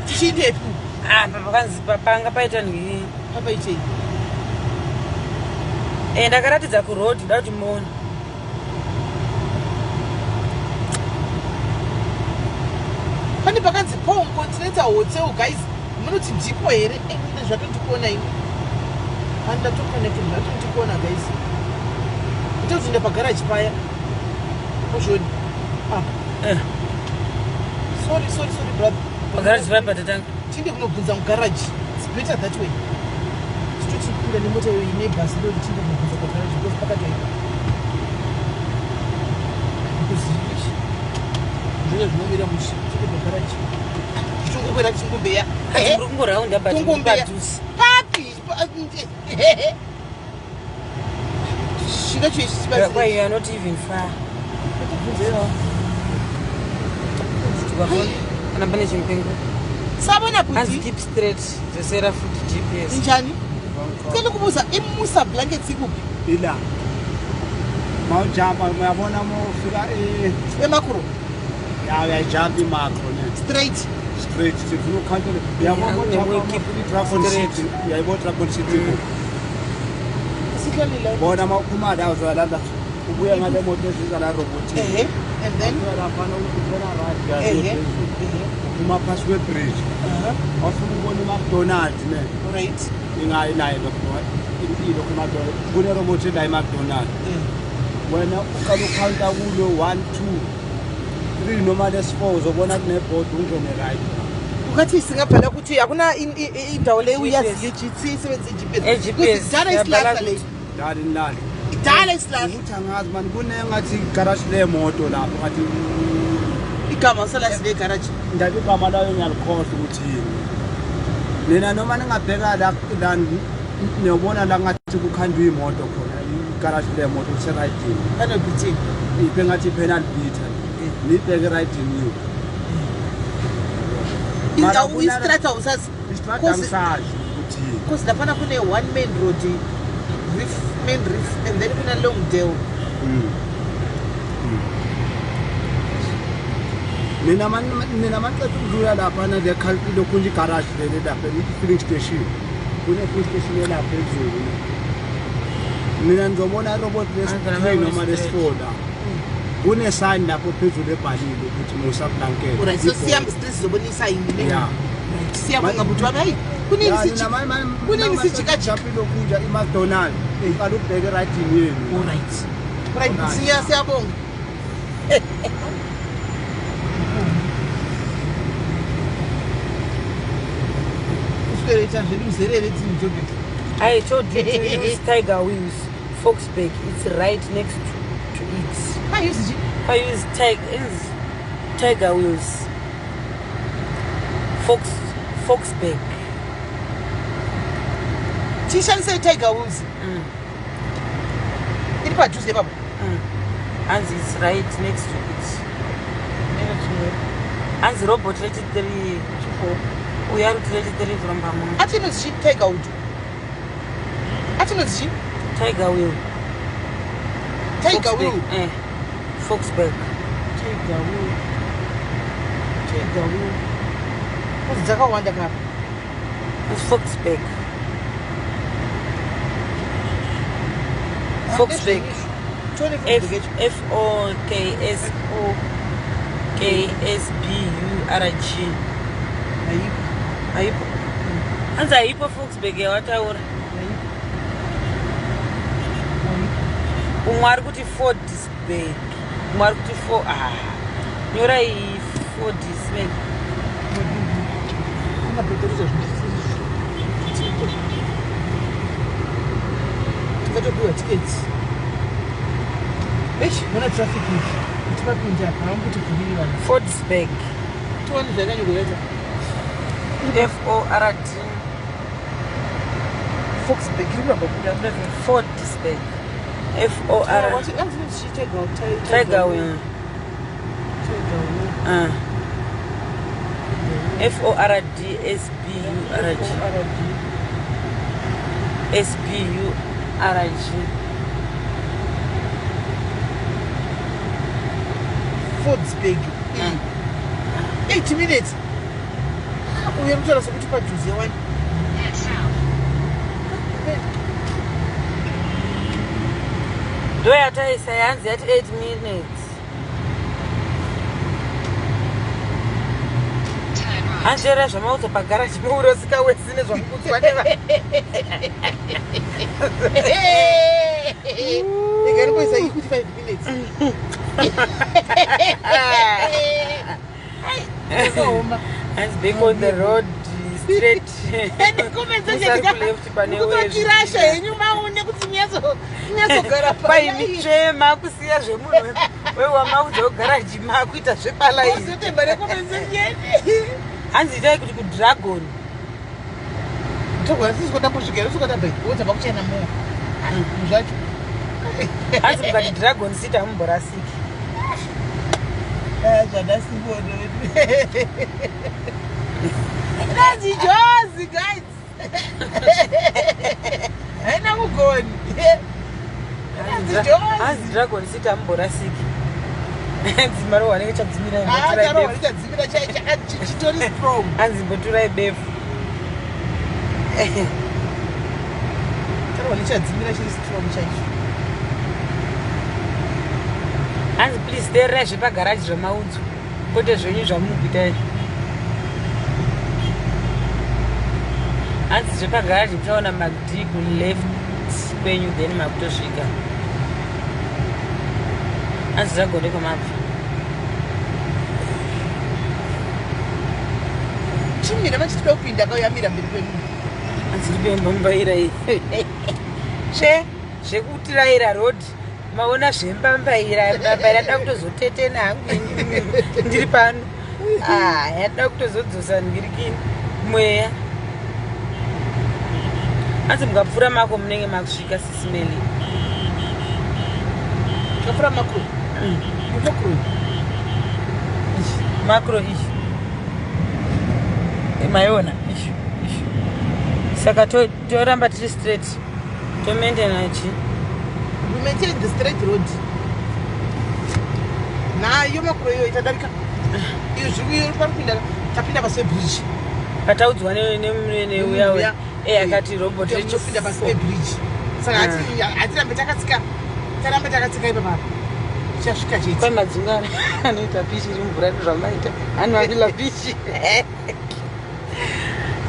Tichiindepi? Pakanzi panga paita ndii? Papa itei? E, ndakaratidza kuroad, da kuti muone. Pane pakanzi Paul Continental Hotel, guys. Munoti ndipo here? Ine zvatondikuona ini. Pani ndatoconnect, zvatondikuona, guys. Itokuti pagaraji paya. Uzvoni. Apa. Sorry, sorry, sorry, brother. Pagaraji paya patatanga. Tiende kunobvunza mugaraji. It's better that way. Titoti kupinda nemota iyoyi nebhasi ndo tiende kunobvunza pagaraji because pakatoipa. Because zvine zvinomira muchi tiende pagaraji. Tichongokwera tichingombeya. Muri kungoraunda, but Kungombeya. padhuze. Papi. Chinga chichi. Why you are not even far. Kana pane chimupengo. Sabona Hanzi kuti keep straight, dzosera futi GPS. Njani? Cela ukubuza, iMusa Blankets ikuphi? Ila mawujampa, uyabona uma ufika eMakro. Ya, uyayijampa iMakro ne. Straight. Straight, sifuna ukhantele, uyabona. Yeah, ujampa keep i-Dragon straight. City, uyayibona Dragon City? Sihlalile. Bona, uma uphuma la uzolanda ubuya ngale moto eziza la robotini. Ehe, and then? Laphana uthola right. Ehe. Uphuma phasi kwe-bridge. Awufuna ukubona i-McDonald's ne. Right. Ingayi nayo lokho ilokhu i-McDonald's, kunerobot la i-McDonald. Wena uqala ukhawunta kulo 1 2 3 noma lesi-4, uzobona kunebhodi, ungene right. Ukathi singabhala ukuthi akuna indawo leyo uyaziyo, siyisebenzise i-GPS. I-GPS, Kuthi dala yabhala isilahla leyo. Dali nilale. Idala isilahla. Ukuthi angazi mani, kunengathi igaraji lemoto lapho ngathi. Igama salazi legaraji? Ndaba igama layo ngiyalikhohlwa ukuthi yini. Nina noma ningabheka la la niyobona la ngathi kukhandwa iy'moto khona, igaraji lemoto liserayidini. Panel beating. Iphe ngathi i-panel beater, niyibheke erayidini yiyo. Mara Indawo, istrata awusazi? Istrata angisazi ukuthi yini. Because laphana kune one main road, reef, main reef, and then kuna Longdale. Nina maqeda ukudlula laphana le lokhu nje igaraji leli lapha, i-filling station, kune-filling station elapha phezulu. Nina nizobona irobot lesi-3 noma lesi-4 la, kune-sign lapho phezulu ebhalile ukuthi Musa Blanket. Alright, so siyahamba straight, sizobona isayini ne? Ya. Right, siyabonga bhuti wami. Hayi, kunini sijikajika. Lokhu nje i-McDonald, uqala ubheke erayidini yenu. Alright, right, siyabonga. Kuswere zvedu muzerere dzinjobe. I told you to use Tiger Wheels, Foxburg. It's right next to it. Ayuzi. I use Tiger Wheels, Foxburg. Tishandise Tiger Wheels. Iri padhuze ipapo. And it's right next to it. And robot 33. We are 33 from Pamun. Atinonzi chi? Tiger Wood, atinonzi chi? Tiger Wheel. Tiger Wheel. Foxburg. Tiger Wheel, Tiger Wheel. Kozi dzakawanda kapa. Foxburg, Foxburg. Tone. F Foxburg. F O K S O K S B U R G. Haipo. Haipo. Hanzi haipo Foxburg yawataura. Umwe ari kuti Fordisburg, umwe ari kuti fo, ah, nyorai Fordisburg. Ungabhedhereza zvinhu, tingatopiwa tiketi. Eish, mona traffic iyi kuti vapinde apa, vangoti guriri vanhu. Fordisburg. Tione zvakanyorwa. F O R D. Foxburg iri kuramba kuda kuda. Fordisburg, F O R. Tiger Wheel. Tiger Wheel. F O R D S B U R G. S B U R G. Fordsburg, 8 minutes. Uye mutaura sekuti padhuze wani. Head south. Ndo yataisa, yanzi yati 8 minutes. Turn right. Hanzvera zvamaudzo pagaraji meurosika wesi nezvamukudzwa neva. Ikarikoisa ikuti 5 minutes. Zvakaoma. Hanzi back on the road, straight. Musari kuleft pane. Kutotirasha henyu maune kuti nyatsogara. Paini makusiya zvemunhu wewamaudza kugaraji, makuita zvepalaini. Ozotemba necompensation. Hanzi itai kuti kuDragon. Togona tisikotambo wodzabva kuchina mo zvacho. Hanzi mukati Dragon City hamumborasiki. Zvandasimbona nanzi jozi, guys, haina kugoni. Nanzi jozi. Hanzi Dragon City hamumborasiki. Hanzi marohwa anenge chadzimira. Charohwa richadzimira chitori strong. Hanzi mboturai befu. Charohwa lichadzimira chiri strong chaicho. Hanzi please teererai zvepagaraji zvamaudzo, kwete zvenyu zvamukuita izvi. Hanzi zvepagaraji muchaona McD kuleft kwenyu, then makutosvika. Hanzi Dragon kwamabva. Chimira machitida kupinda, akayamira mberi kwedu. Hanzi ndipembambaira iyi zve zvekutirayira road, maona zvembambaira mbambaira da kutozotetena hangu ini ndiri pano. Ah, yada kutozodzosa ngirikini mweya. Hanzi mukapfuura mako munenge makusvika, sisimeli. Tikapfuura Makro, Makro. Makro ishi, maiona ishi ishi. Saka toramba tiri straight, tomaintaina chi? We maintain the straight road nayo Makro iyoyo tadarika iyo zviri iyo pari kupinda, tapinda pasi pebridge. Pataudzwa neuya akati robot. Topinda pasi pebridge, saka hatirambe takatsika, tarambe takatsika ipapapa, tichasvika chete. Kwai madzunga anoita pichi iri mvura, zvamaita anovandila pichi.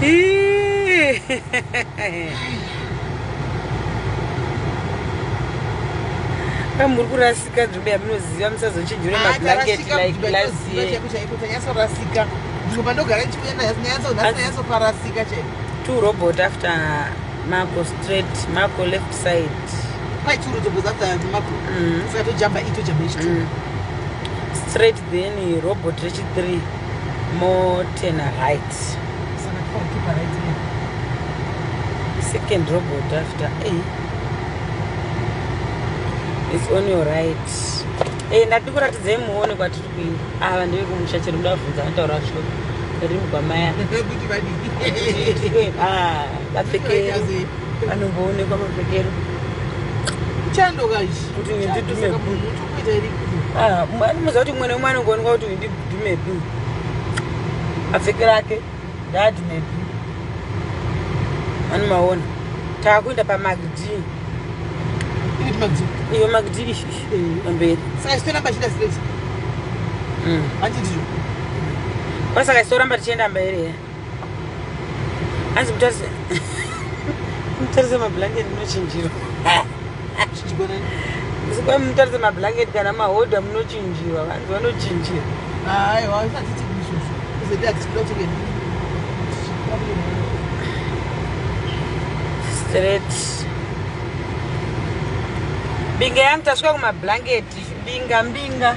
Ii. Muri kurasika nzvimbo yamunoziva, musazochinjure mablanketi like last year. Chaiko chaiko tanyatsorasika nzvimbo pandogara ndichiuya, nyatsoparasika chaiko. Two robot after Marco, straight, Marco left side. Kwaichirudzo after Makro. Saka tojamba i tojamba ichitu. Straight, then robot rechi3, moturn right. Saka tifanira right here. Second robot after a, it's on your right. Ndati kuratidzai muone kwatiri kuenda. Ava ndevekumusha, chero muda kubvunza anotaura shoko riri mugwamaya. Kuti vadii? Mapfekero anomboonekwa mapfekero. Chando kaichi. Kuti nditume Kuita iri kuti. Ah, muziva kuti mumwe nemumwe anongoonekwa kuti ndidhumepi apfekero ake ndaadhumepi anomaona taakuenda pamagd Iri magdi. iyo magd pamberi Saka chitoramba chienda straight. Hanti ndizvo. kwasaka isitoramba tichienda mberi here hanzi mutarise mutarise mablanketi munochinjirwa Chichigona. mutarise mablanketi kana mahodha munochinjirwa vanzi vanochinjira Aiwa, isati izvozvo. Kuzoti hatisi kuda kuti straight mbinga yangu tasvika kumablanketi mbinga mbinga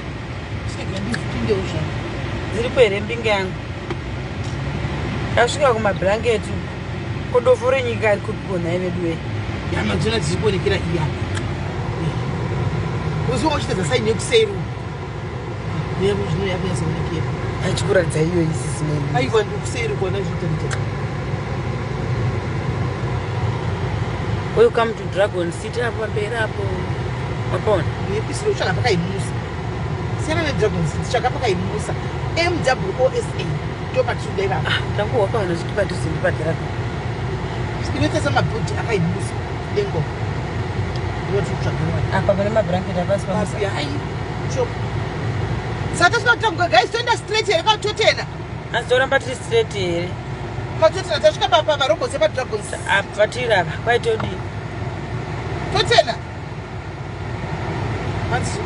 Chega ndipinde uzvo. dziripo here mbinga yangu tasvika kumablanketi kodofo renyika rikupiko nhai vedu wei Nyama dzona dziri kuonekera iya. Uziwa uchitadza saini yekuseri. Yebo zvino yakunyatsoonekera. achikuratidza iyo isisimeni Aiwa ndikuseri kona zvinoita. Welcome to Dragon City apo pamberi apo wapaona. Isiri kutsvaga pakaimusa. Siyana nedragon city tsvaga pakaimusa. MWOSA ndopatinoda ivapa. Ah, tangu wakaona zviti padhuze ndipadragon. Inoita semabhodhi akaimusa dengo. Ndotiri kutsvaga ivapa. Apa pane mablanketi apasi pamusa. Papi hai. Chop. Saka tasina kutanguka guys toenda straight here kwatotena. Hanzi toramba tiri straight here? Kwatotena tasvika pamarobhots epadragon city. Apa patiri apa kwaitodii? Totena. Hanzi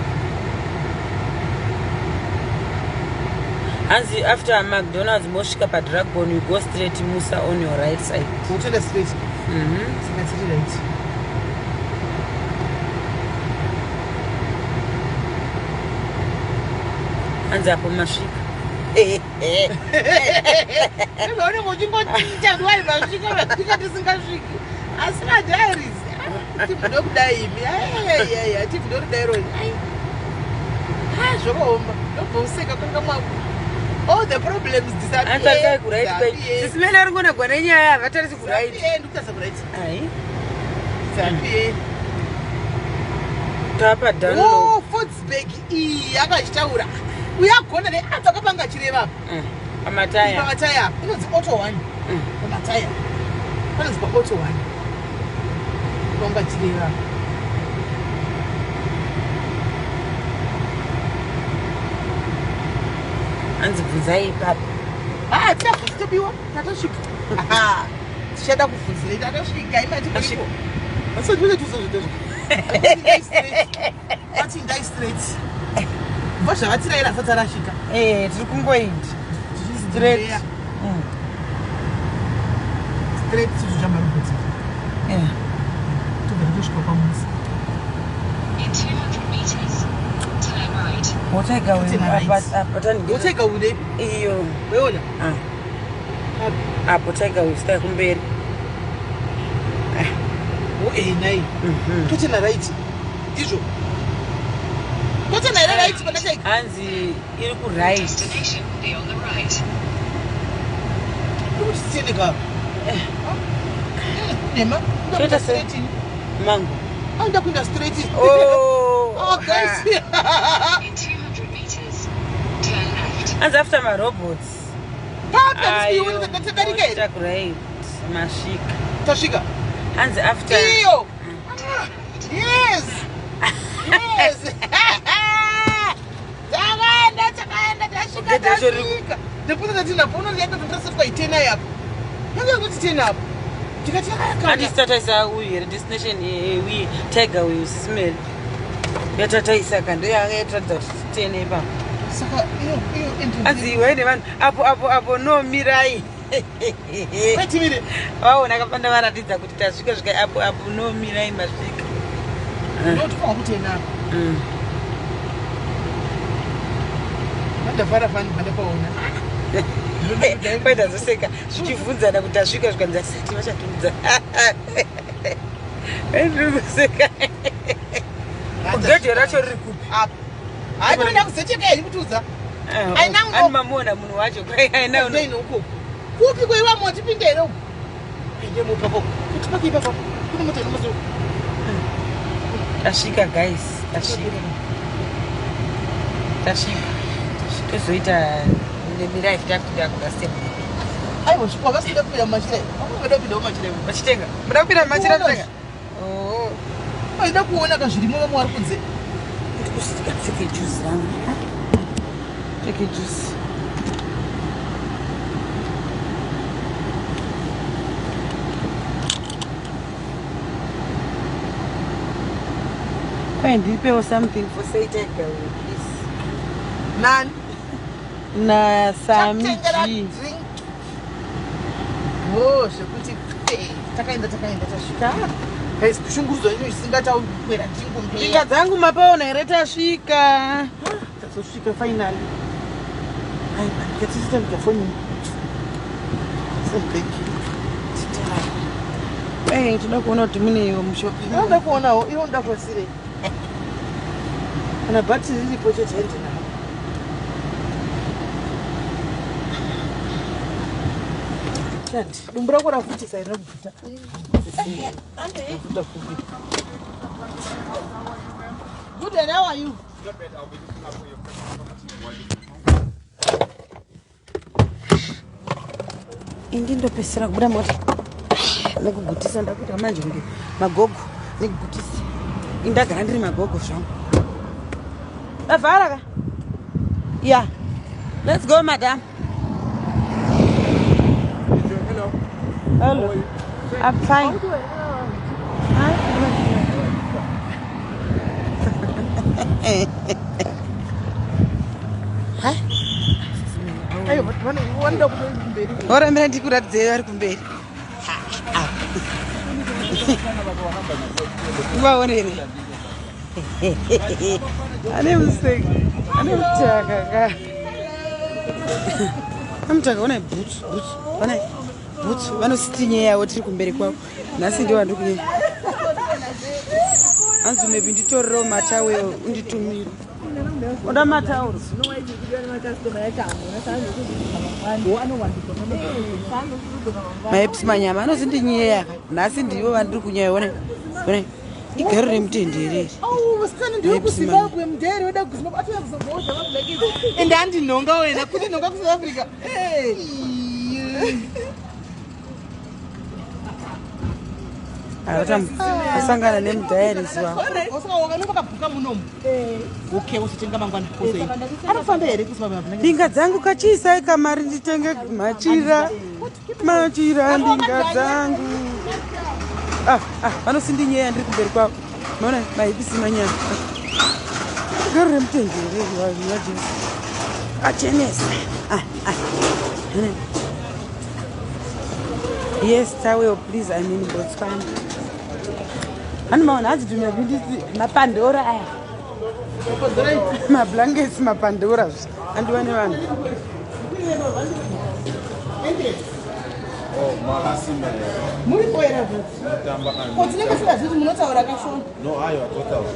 Hanzi after McDonald's mosvika paDragon you go straight Musa on your right side. toenda straight. Saka tiri right. Hanzi apo masvika. Zvaunenge uchingotiita kuti masvika masvika tisingasviki asi madiaries tibvude kudai imi aiaiai tibvude kudai roni ai ha zvakaoma ndobva useka kwanga mwako all the problems Hanzi tarisai kuright kwai. Sisimene ari kuona nenyaya havatarisi kuright. ndikutarisa kuright Ai. disappear Tapa download. Oh, Fordsburg iyi akachitaura uyagona ne adzakapanga achireva apa Pamataya. pamataya apa inonzi auto one pamataya panonzi paauto one panga achireva Hanzi bvunzai ipapo. Ah, tinabvunzi tobiwa tatosvika tichada kubvunzirei tatosvika imatiko vati ndai straight bva zvavatiraira asati arasvika Eh, tiri kungoindi. Straight. Straight tizvichambarobotsi Yeah. tobva tatosvika kwamusi In 200 meters, turn right. Wotega Turn right. apa tani. wotega une Iyo. weona Ah. Apo tega usita kumberi. nai totena right ndizvo totena here right pandatega Hanzi iri ku right. Destination will be on the right. kuti titeneka nema Toita sei? Mango. anoda kuenda straight Oh. Oh, guys. In 200 meters, turn left. Hanzi after marobots. Papi, tadarika here Wotega right. Masvika. tasvika Hanzi after. iyo yes yes takaenda takaenda tasvika Gedhi racho riri- tasvika ndipota tati napo unondiyatasvika itena yapo yanga kuti tena apo ndikati Handisi tataisa uyu here destination uyu tiger uyu sisimeri. Yatataisa ka ndo yanga yatiratidza kuti titene ipapo. saka iyo iyo Hanzi iwe nevanhu apo apo apo no mirai. kwaitimire Vaona akapanda varatidza kuti tasvika svika apo apo no mirai masvika. ndotofanwa kutena apo mandafara fani pandapaona Kwaita zoseka zvichibvunzana kuti tasvika zvikanzi asati vachatudza. Ndiri kuseka. Gedhi racho riri kupi? apo hayi toenda kuzecheka here kutiudza Aina ngo- Ani mamuona munhu wacho kwai aina uno. Ndoino ukoko kupi kweiwa motipinde here uku ende mupako kuti pake ipapo kune mota inomazo Tasvika guys, tasvika. Tasvika. Tozoita mirai takuda kuda step. Aiwa, svika vasikuda kupinda mumachira. Vakuda kupinda mumachira. Vachitenga. Muda kupinda mumachira kutenga. Oh. Vaida kuona ka zvirimo vamwe vari kunze. Ndikusvika pfeke juice rangu. Pfeke juice. Kwai ndipewo something for say take away, please. Nani? Na Sami Takutengera G. drink. Oh, zvekuti pfe. Takaenda takaenda tasvika. Guys, kushungurudzwa izvo zvisingatauri kukwera ndingo Mbinga dzangu mapaona here tasvika. Tazosvika finally. Ai, ngatichita foni. Thank you. Eh, toda kuona kuti muneiwo mushopi. Inoda kuonawo, inoda kuasirei. Kana bhatiri riripo chete ende naro. Shandi, dumbu rako rafutisa here rokubvuta. Rafuta fupi. Good and how are you? Indi ndopesera kubuda mota nekugutisa ndakuita manje kunge magogo nekugutisa. Indagara ndiri magogo zvangu. Avhara ka? Yeah. Let's go, madam. Hello. Hello. I'm fine. Aiwa, vanoda kutoenda kumberi. Oramira ndikuratidzei vari kumberi. Uvaonere. Ane museka. Ane mutaka ka. Amutaka onai bhutsu, bhutsu. Onai bhutsu. Vanositinya tiri kumberi kwavo. Nhasi ndiwo vandiri kunyenya. Hanzi maybe nditorerewo matawero unditumire. Oda matauro. Maepsi manyama anozindinyeya ka. Nhasi ndivo vandiri kunyaya onai. Onai. Igaro remutenderere. Oh, musikana ndiwe kuZimbabwe mudheri weda kuZimbabwe atouya kuzobhodha mablackets. Ende handinhonga wena, kuti nhonga kuSouth Africa. Asangana nemudhairisi wavo. Wakabhuka munomu. Okay, uzotenga mangwana uzoenda. Anofamba here kuZimbabwe mablackets? Mbinga dzangu kachiisai kamari nditenge machira. Machira mbinga dzangu. Ah, ah, vanosindinyaya ndiri kumberi kwavo. Maona mahipisi manyama. Garo remutengereri waJesu. Achenesa. Ah, ah. Yes, towel, please. I'm in Botswana. Handimaona hanzi tumabindisi mapandora aya. Mablankets mapandora zve. Andiwa nevanhu. Oh, makasimba here. Muripo here zvati? Tamba kani. Ko tinenge tisingazviti munotaura kashona. No, aiwa totaura.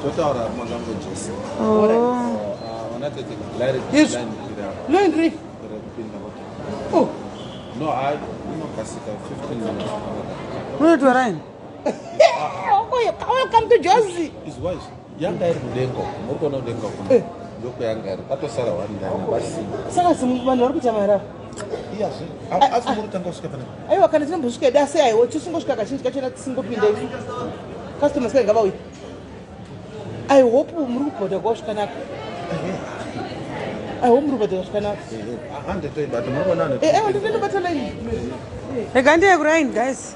Totaura malanguages. Oh. Vana tete line Izvi. line iri apa. Line rei? Iri kupinda kuti. Oh, No, I inokasika 15 minutes. Munotora ini? welcome to Jozi. Is wise. Yanga iri kudenga uko. Muri kuona kudenga uko. Ndokwayanga iri. Patosara one line hapasina. Saka vanhu vari kuita mari ava. Iyazve. Asi muri kutanga kusvika panapa. Aiwa, kana tinombosvika edu asi aiwa tisingosvika kazhinji kachona tisingopinda isu. Customers kai ngavauye. I hope muri kubhodha kwavo zvakanaka. I hope muri kubhadhara zvakanaka. Handetoibata. Muri kuona Eh, aiwa ndinobata line. Rega ndiye kuraini guys.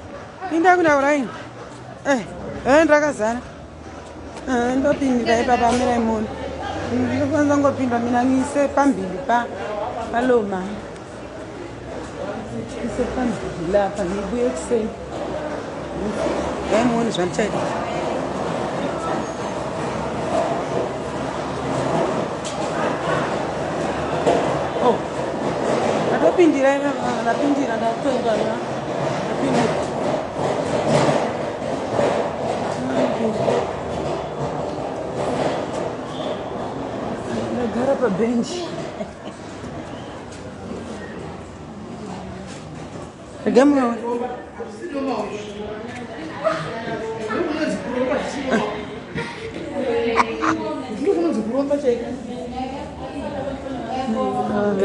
Inda kuenda kuraini. Eh, eh ndakazara. Eh, ndopindira ipapa mirai muno. Ndinofanira ngopinda mina ngise pambili pa palo mama. Ngise pambili lapha ngibuye ekuseni. Yayi muone zvandichaita. Oh. Ndatopindira ipapa, ndapindira ndatoenda ndapindira. Ndagara pabhenji. Rega muone.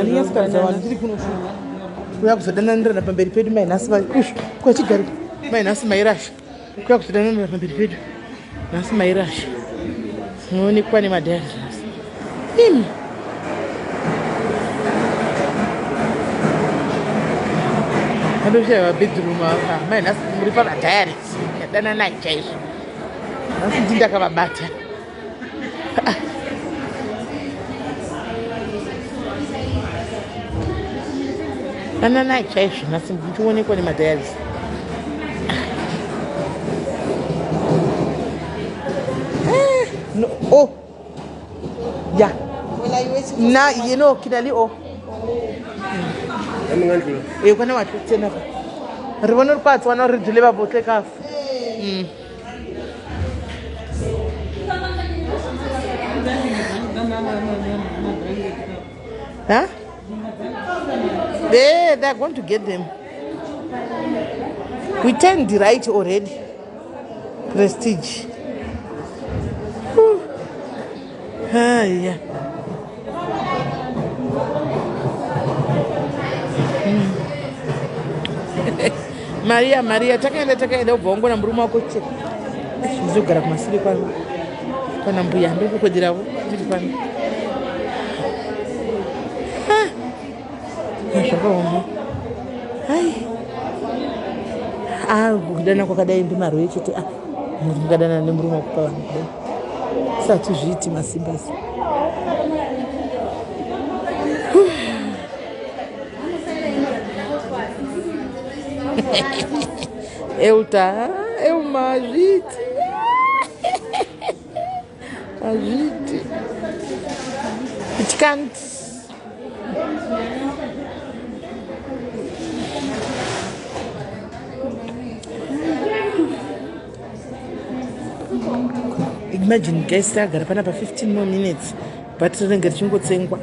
Handinyatsotaridza vanhu ndiri kuno kuya kuzodananirana pamberi pedu mai nhasi ushu kwachigari mai nhasi mairasha kuya kuzodananirana pamberi pedu nhasi mairasha munoonekwa nemadhari nhasi imi. Andoshaiwa bedroom ava mai nhasi muri pamadhayari yadananai chaizvo nhasi ndi ndakavabata. Dananai chaizvo nhasi ndichionekwa nemadhayaris. No, oh yeah. Well, are you waiting for Na someone? you know kinali o e kwana wa tsena fa re bone re kwa tswana re dule ba botle ka fa. Huh? They are going to get them. We turned right already. Prestige. Whew. Ah, yeah. Maria, Maria, takaenda takaenda ubva wangona murume wako che. Ndizogara kumasure kwano. Kwana mbuya ndokukodiravo ndiri pano. Ah. Zvakaoma. Ai. Ah, kudana kwakadai ndimarwe chete. Ah, munhu ungadana nemurume wako pavanhu kudai. Sati zviiti masimbasi. Euta, Euma, hazviiti. Hazviiti. It can't. Imagine guys, tagara panapa 15 more minutes but rinenge richingotsengwa.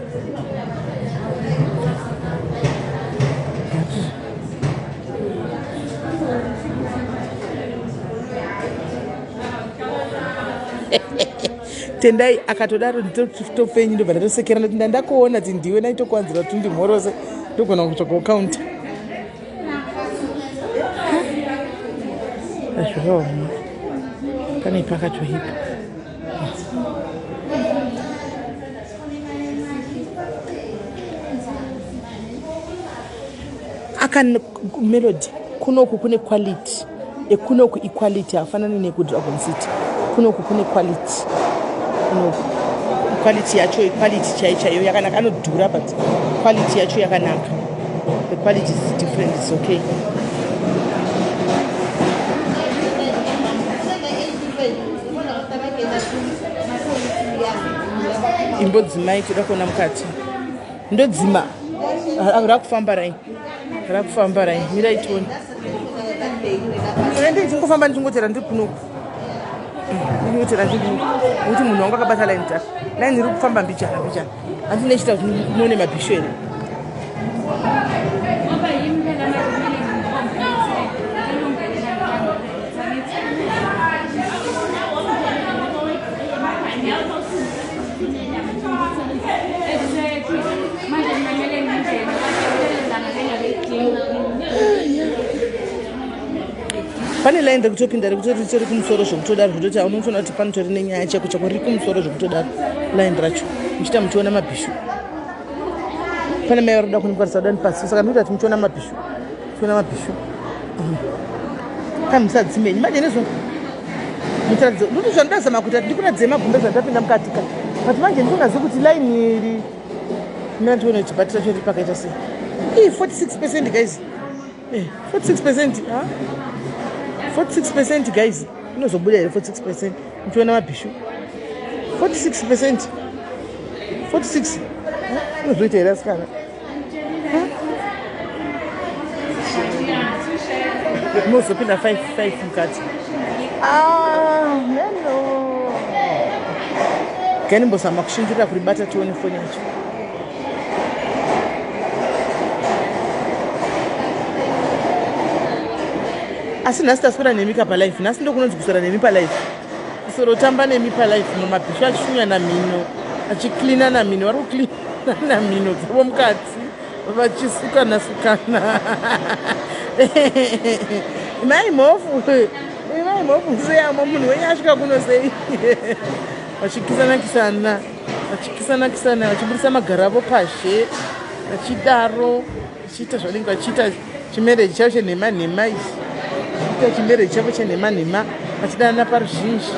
Tendai akatodaro nditopenyu ndobva ndatosekera ndati ndandakuona ti ndiwe naitokuwanzira kuti ndimhorose ndogona kutsvakawo counter. Zvakaoma. Pane pakatoipa. Aka Melody kunoku kune quality. Ekunoku equality hafanani nekuDragon City. Kunoku kune quality. Kunoku quality yacho quality chaiyo chaiyo yakanaka. Anodhura but quality yacho yakanaka. The quality is different, it's okay. Imbodzimai toda kuona mukati. Ndodzima. Rakufamba rai. Rakufamba rai. Mirai tione. Ende ndichingofamba ndichingotera ndiri kunoku. Ndingotera ndiri kunoku. Nekuti munhu wangu akabata line tatu. Line iri kufamba mbijana mbijana. Handina ichita kuti muone mabhisho here. Pane line rekutopinda rekutori ritori kumusoro zvekutodaro zvekutoti unotoona kuti panotori nenyaya chako chako riri kumusoro zvekutodaro line racho muchiita muchiona mabhishu. Pane mai vari kuda kundikwarisa kuda ndipasi saka ndikuti muchiona mabhishu. Muchiona mabhishu. Kamusadzimenyi manje nezvo mutaridze ndoti zvandazama kuita ndikuratidzei magumbe zvandapinda mukati ka. But manje ndingazivi kuti line iri mina ndione kuti bhatiri racho riri pakaita sei. Ii 46% guys. 46%, ha? 46% guys. Inozobuda here 46%? Muchiona mabhishu. 46%. 46. Inozoita here asikana? Munozopinda 5 5 mukati. Ah, hello. Ganimbozama kushingirira kuribata tione foni yacho. Asi nhasi taswera nemi ka palife. Nhasi ndokunonzi kuswera nemi palife. Kusorotamba nemi palife mabhishu achishunya namhino, achiklina namhino, vari kuklina namhino dzavo mukati. Vachisukana sukana. Mai mhofu, mai mhofu seyamo munhu wenyu asvika kuno sei? Vachikisana kisana, vachikisana kisana, vachibudisa magaro avo pazhe, vachidaro, vachiita zvavanenge vachiita chimereji chavo chenhema nhema ichi. Vachiita chimereji chavo chenhema nhema, vachidanana paruzhinji.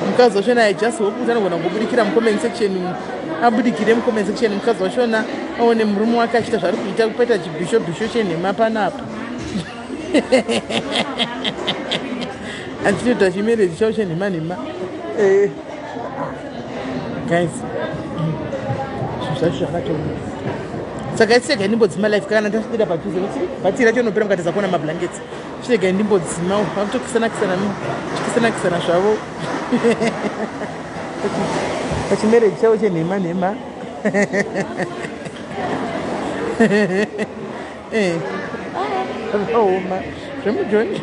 Mukadzi wachona, I just hope kuti anogona kungobudikira mucomment section, abudikire mucomment section mukadzi wachona aone murume wake achiita zvaari kuita, kupaita chibhisho bhisho chenhema panapa, achitoita chimereji chavo chenhema nhema. Guys, zvinhu zvacho zvakatooma. Saka chiregai ndimbodzima live kana ndasvira padhuze kuti bhatiri racho inopera mukatadza kuona mablankets. Chiregai ndimbodzima, vakutokisana kisana, chikisana kisana zvavo pachimereji chavo chenhema nhema. Zvakaoma zvemujoni.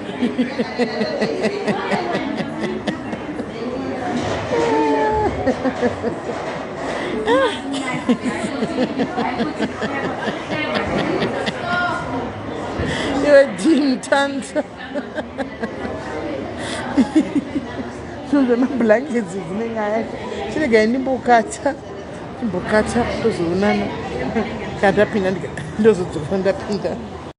Iwe dimtanda, zvinhu zvemablankets dzine nyaya. Chiregai ndimbokata, chimbokata, tozoonana kana ndapinda, ndozodzoka ndapinda.